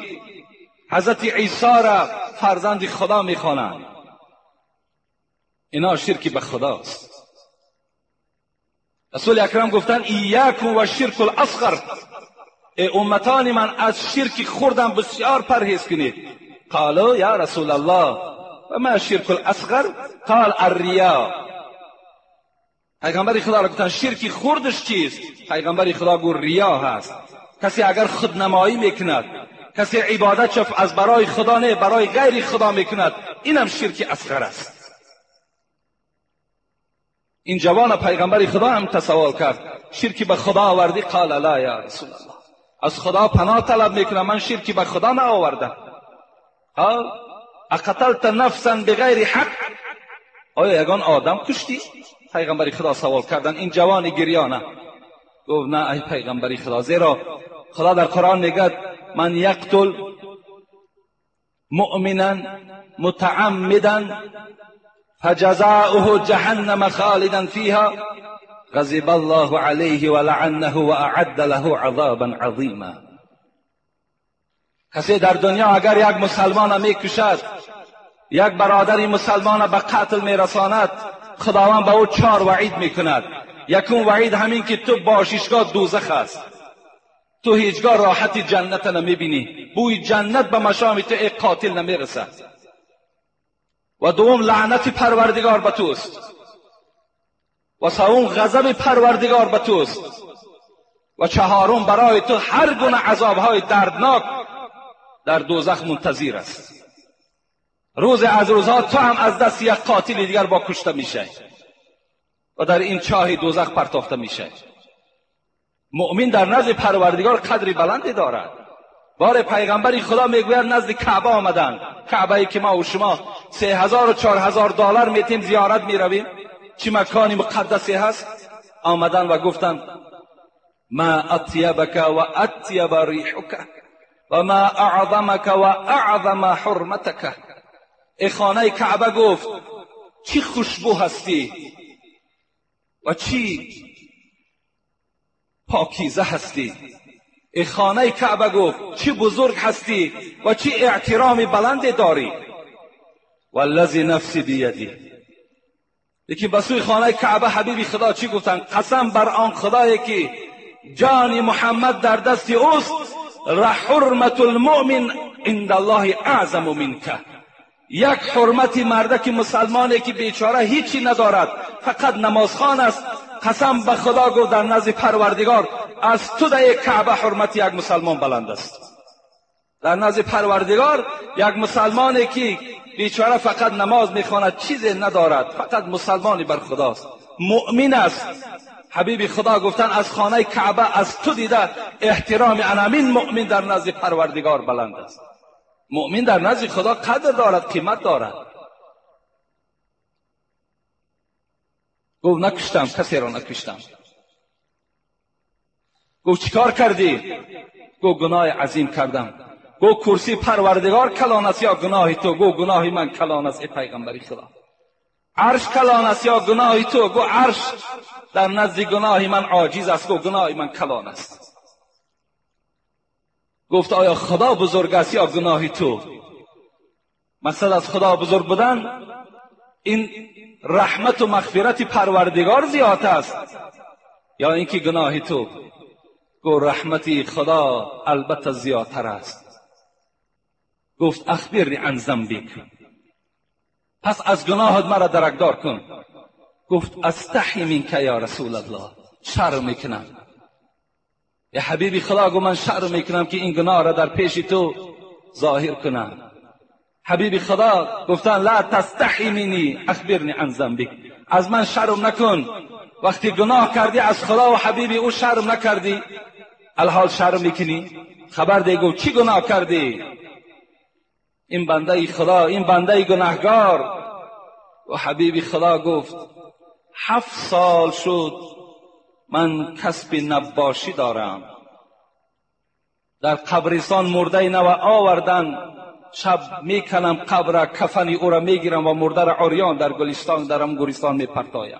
حضرت عیسی را فرزند خدا میخوانند، اینا شرکی به خداست. رسول اکرم گفتن ایاکم و شرک الاصغر، ای امتان من از شرک خوردن بسیار پرهیز کنید. قالوا یا رسول الله و ما شرک الاصغر؟ قال الریا. پیغمبر خدا را گفتن شرک خوردش چیست؟ پیغمبر خدا گفت ریا هست. کسی اگر خودنمایی میکند، کسی عبادت شف از برای خدا نه برای غیر خدا میکند، اینم شرک اصغر است. این جوان پیغمبر خدا هم تسوال کرد شرکی به خدا آوردی؟ قال لا یا رسول الله، از خدا پناه طلب میکنم، من شرکی به خدا نآوردم. قال اقتلت نفسا بغیر حق، آیا یگان آدم کشتی؟ پیغمبر خدا سوال کردن این جوان گریانه. گفت نه ای پیغمبر خدا، زیرا خدا در قرآن میگه من یقتل مؤمنا متعمدا فجزاؤه جهنم خالدا فيها غضب الله عليه ولعنه واعد له عذابا عظیما. کسی در دنیا اگر یک مسلمان میکشد، یک برادر مسلمان به قتل میرساند، خداوند به او 4 وعید میکند. یکم وعید همین که تو باششگاه دوزخ است، تو هیچگاه راحت جنت نمیبینی. بوی جنت به مشام تو ای قاتل نمیرسد. و دوم لعنت پروردگار به توست. و سوم غضب پروردگار به توست. و چهارم برای تو هر گونه عذابهای دردناک در دوزخ منتظر است. روز از روزها تو هم از دست یک قاتل دیگر با کشته میشه و در این چاه دوزخ پرتافته میشه. مؤمن در نزد پروردگار قدری بلندی دارد. بار پیغمبری خدا میگوید نزد کعبه آمدن، کعبه ای که ما و شما 3000 و 4000 دلار میتیم زیارت میرویم، چی مکانی مقدسی هست. آمدن و گفتن ما اطیبک و اطیب ریحک و ما اعظمک و اعظم حرمتک. ای خانه کعبه گفت چی خوشبو هستی و چی پاکیزه هستی. ای خانه کعبه گفت چی بزرگ هستی و چی احترام بلند داری. والذی نفسی بیدی. یکی به سوی خانه کعبه حبیبی خدا چی گفتن؟ قسم بر آن خدایی که جان محمد در دست اوست، حرمت المؤمن عند الله اعظم منک. یک حرمت مردک مسلمانی که بیچاره هیچی ندارد، فقط نمازخوان است، قسم به خدا گفت در نزد پروردگار از تو در کعبه حرمت یک مسلمان بلند است. در نزد پروردگار یک مسلمانی که بیچاره فقط نماز میخواند، چیزی ندارد، فقط مسلمانی بر خداست، مؤمن است. حبیب خدا گفتن از خانه کعبه از تو دیده احترام انامین مؤمن در نزد پروردگار بلند است. مؤمن در نزد خدا قدر دارد، قیمت دارد. گفت نکشتم، کسی را نکشتم. گفت چیکار کردی؟ گفت گناه عظیم کردم. گفت کرسی پروردگار کلان است یا گناه تو؟ گفت گناه من کلان است ای پیغمبر خدا. عرش کلان است یا گناه تو؟ گفت عرش در نزد گناه من عاجز است. گفت گناه من کلان است. گفت آیا خدا بزرگ است یا گناه تو؟ مثلا از خدا بزرگ بودن این رحمت و مغفرت پروردگار زیاد است یا اینکه گناه تو؟ گفت رحمت خدا البته زیادتر است. گفت اخبرنی عن ذنبک، پس از گناهت مرا درکدار کن. گفت استحی منک یا رسول الله، شرم میکنم. یا حبیبی خدا گفت من شرم میکنم که این گناه را در پیش تو ظاهر کنم. حبیبی خدا گفتن لا تستحی منی اخبرنی عن ذنبک، از من شرم نکن. وقتی گناه کردی از خدا و حبیبی او شرم نکردی، الحال شرم میکنی؟ خبر ده. گفت چی گناه کردی؟ این بنده خدا، این بنده گناهگار. و حبیبی خدا گفت 7 سال شد من کسب نباشی دارم، در قبرستان مرده نو آوردن، شب میکنم قبر، کفنی او را میگیرم و مرده را عریان در گلستان، در گورستان میپرتایم.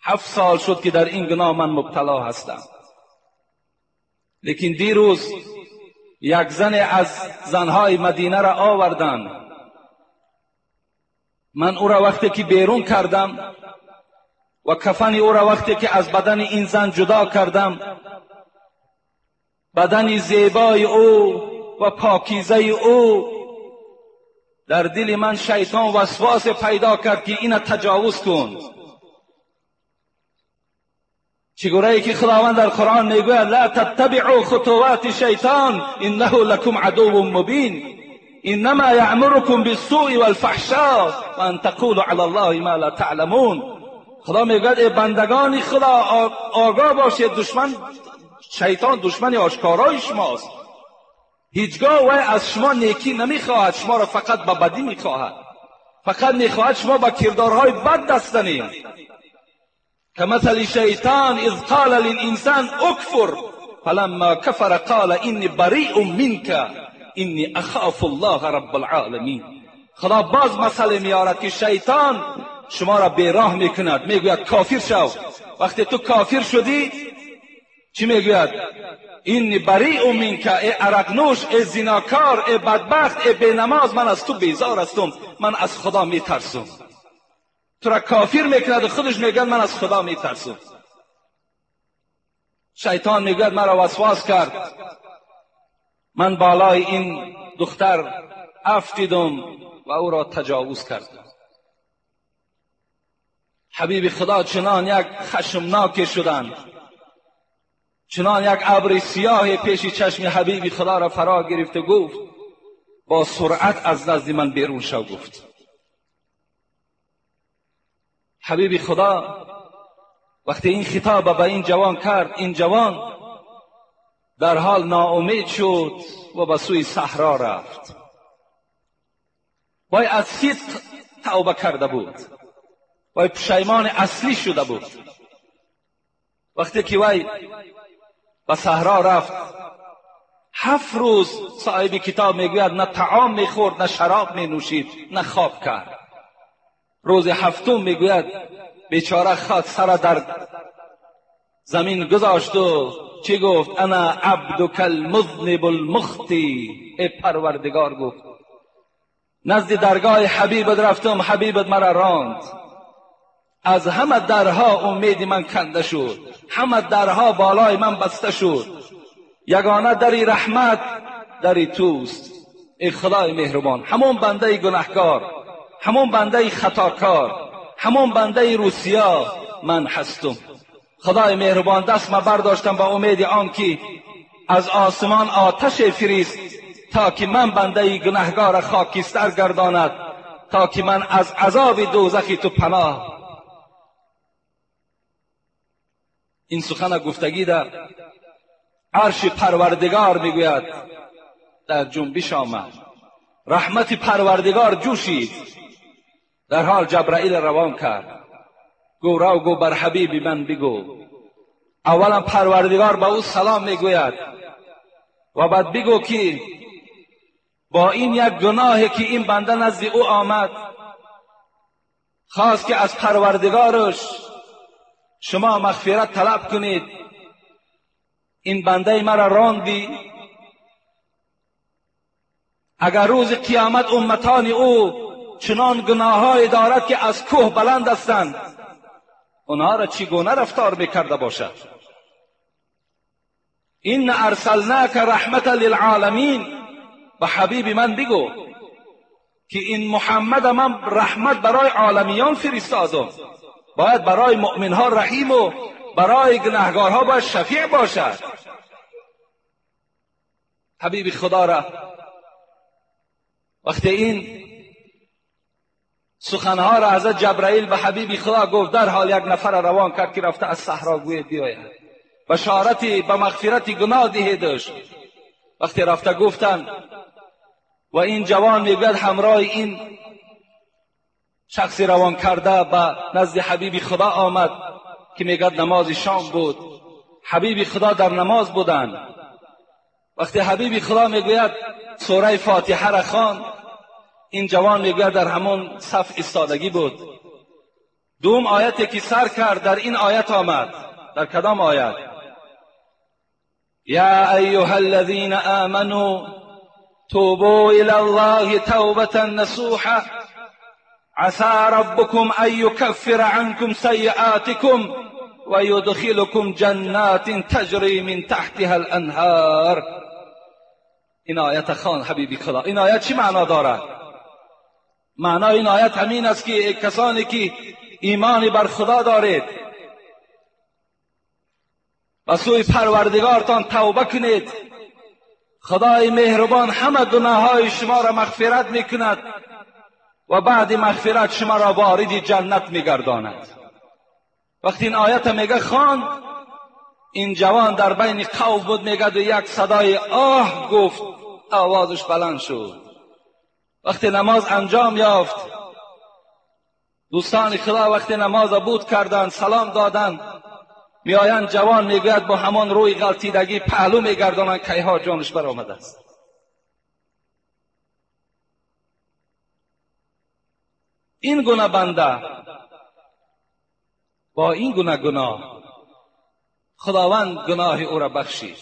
7 سال شد که در این گناه من مبتلا هستم. لیکن دیروز یک زن از زنهای مدینه را آوردن، من او را وقتی که بیرون کردم و کفن او را وقتی که از بدن این زن جدا کردم، بدن زیبای او و پاکیزه او در دل من شیطان وسواس پیدا کرد که اینو تجاوز کن. چگونه که خداوند در قرآن میگوید لا تتبعوا خطوات شیطان انه لکم عدو مبین انما یأمرکم بالسوء والفحشاء و ان تقولوا علی الله ما لا تعلمون. خدا میگوید ای بندگان خدا آگاه باشید، دشمن شیطان دشمن آشکارای شماست، هیچگاه وی از شما نیکی نمیخواهد، شما را فقط به بدی میخواهد، فقط میخواهد شما با کردارهای بد دست زنید. كمثل شیطان اذ قال للانسان اکفر فلما کفر قال انی بریء منک انی اخاف الله رب العالمین. خدا باز مسئله میارد که شیطان شما را بیراه میکند، میگوید کافر شو. وقتی تو کافر شدی چی میگوید؟ اینی بریء منک، ای عرقنوش، ای زیناکار، ای بدبخت، ای بینماز، من از تو بیزار هستم، من از خدا میترسم. تو را کافر میکند و خودش میگوید من از خدا میترسم. شیطان میگوید مرا وسواس کرد، من بالای این دختر افتیدم و او را تجاوز کردم. حبیب خدا چنان یک خشمناک شدند، چنان یک ابر سیاه پیش چشم حبیب خدا را فرا گرفت و گفت با سرعت از نزد من بیرون شو. گفت حبیب خدا وقتی این خطاب به این جوان کرد، این جوان در حال ناامید شد و به سوی صحرا رفت. وای از صدق توبه کرده بود، وای پشیمان اصلی شده بود. وقتی که وای به صحرا رفت، 7 روز صاحب کتاب میگوید نه طعام میخورد، نه شراب مینوشید، نه خواب کرد. روز هفتم میگوید بیچاره خود سر در زمین گذاشت و چی گفت؟ انا عبدک المذنب المخطی. ای پروردگار، گفت نزد درگاه حبیبت رفتم، حبیبت مرا راند، از همه درها امید من کنده شد، همه درها بالای من بسته شد، یگانه دری رحمت دری توست. ای خدای مهربان، همون بنده گناهکار، همون بنده خطاکار، همون بنده روسیا من هستم. خدای مهربان، دست من برداشتم با امید آن که از آسمان آتش فریست تا که من بنده گناهکار خاکستر گرداند، تا که من از عذاب دوزخی تو پناه. این سخن گفتگی در عرش پروردگار میگوید در جنبش آمد، رحمت پروردگار جوشید. در حال جبرائیل روان کرد، گو رو گو بر حبیب من بگو. اولا پروردگار به او سلام میگوید و بعد بگو که با این یک گناهی که این بنده نزد او آمد، خواست که از پروردگارش شما مغفرت طلب کنید، این بنده مرا راندی. اگر روز قیامت امتان او چنان گناههای دارد که از کوه بلند هستند، اونها را چگونه رفتار میکرده باشد؟ این ارسلناک رحمت للعالمین. به حبیب من بگو که این محمد من رحمت برای عالمیان فرستادم، باید برای مؤمنها رحیم و برای گناهکارها باید شفیع باشد. حبیب خدا را وقتی این سخنها را حضرت جبرائیل به حبیب خدا گفت، در حال یک نفر روان کرد که رفته از صحرا گوید بیاید بشارتی به مغفرت گناه دهیدش. وقتی رفته گفتن و این جوان میگوید همراه این شخصی روان کرده به نزد حبیب خدا آمد که میگد نماز شام بود، حبیب خدا در نماز بودند. وقتی حبیب خدا میگوید سوره فاتحه را خواند، این جوان میگوید در همون صف ایستادگی بود. دوم آیتی که سر کرد در این آیت آمد. در کدام آیت؟ یا ایها الذین آمنوا توبوا الی الله توبة نصوحا عسى ربكم ان يكفر عنكم سيئاتكم ويدخلكم جنات تجري من تحتها الانهار. این آیت خان حبیبی خدا. این آیت چی معنا دارد؟ معنای این آیت همین است که کسانی که ایمان بر خدا دارید و سوی پروردگارتان توبه کنید، خدای مهربان همه گناههای شما را مغفرت میکند و بعد مغفرت شما را وارد جنت میگرداند. وقتی این آیت میگه خواند، این جوان در بین قوم بود، میگه و یک صدای آه گفت، آوازش بلند شد. وقتی نماز انجام یافت، دوستان خدا وقتی نماز بود کردند، سلام دادند، میآیند جوان میگوید با همان روی غلطیدگی پهلو میگردانند، کیها جانش برآمده است. این گونه بنده با این گونه گناه، خداوند گناه او را بخشید.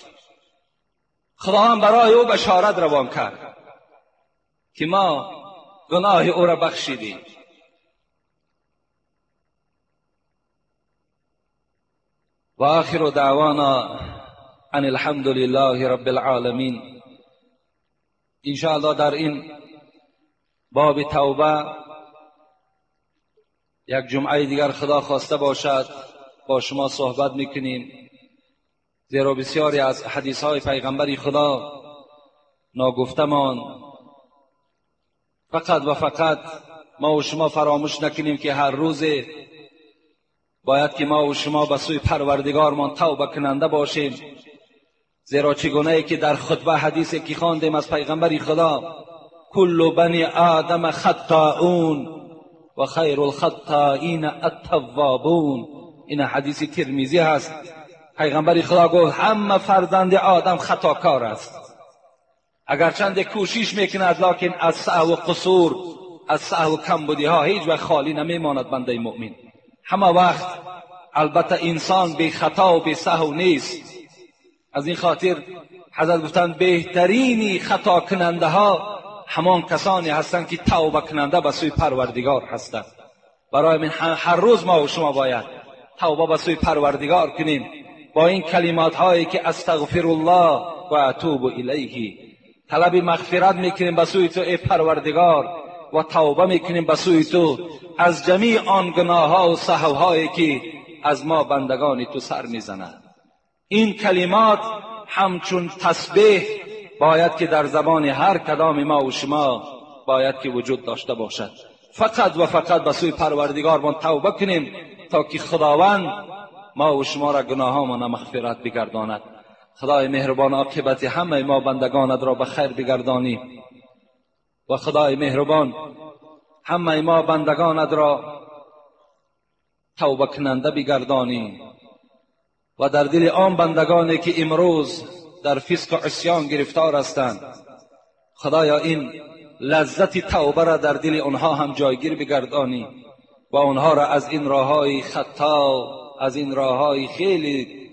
خداوند برای او بشارت روان کرد که ما گناه او را بخشیدیم. و آخر دعوانا ان الحمد لله رب العالمین. انشاءالله در این باب توبه یک جمعه دیگر خدا خواسته باشد با شما صحبت میکنیم، زیرا بسیاری از حدیث های پیغمبر خدا ناگفتمان. فقط و فقط ما و شما فراموش نکنیم که هر روز باید که ما و شما به سوی پروردگارمان توبه کننده باشیم، زیرا چگونه ای که در خطبه حدیثی که خواندیم از پیغمبر خدا، کل بنی آدم خطاؤون و خیر الخطائین التوابون. این حدیث ترمذی هست. پیغمبر خدا گفت همه فرزند آدم خطاکار است، اگرچند کوشش میکند لکن از سهو و قصور، از سهو و کمبودی ها هیچ وقت خالی نمیماند بنده مؤمن. همه وقت البته انسان بی خطا و بی سهو نیست. از این خاطر حضرت گفتند بهترینی خطا کننده ها همان کسانی هستند که توبه کننده به سوی پروردگار هستند. برای من هر روز ما و شما باید توبه به سوی پروردگار کنیم با این کلمات هایی که استغفر الله و اتوب الیه، طلب مغفرت میکنیم به سوی تو ای پروردگار و توبه میکنیم به سوی تو از جمیع آن گناه ها و سهو هایی که از ما بندگان تو سر میزند. این کلمات همچون تسبیح باید که در زبان هر کدام ما و شما باید که وجود داشته باشد. فقط و فقط به سوی پروردگارمان توبه کنیم تا که خداوند ما و شما را گناهامان مغفرت بگرداند. خدای مهربان عاقبت همه ما بندگانت را به خیر بگردانی و خدای مهربان همه ما بندگانت را توبه کننده بگردانی و در دل آن بندگانی که امروز در فسق و عصیان گرفتار هستند، خدایا این لذت توبه را در دل آنها هم جایگیر بگردانی و آنها را از این راههای خطا، از این راههای خیلی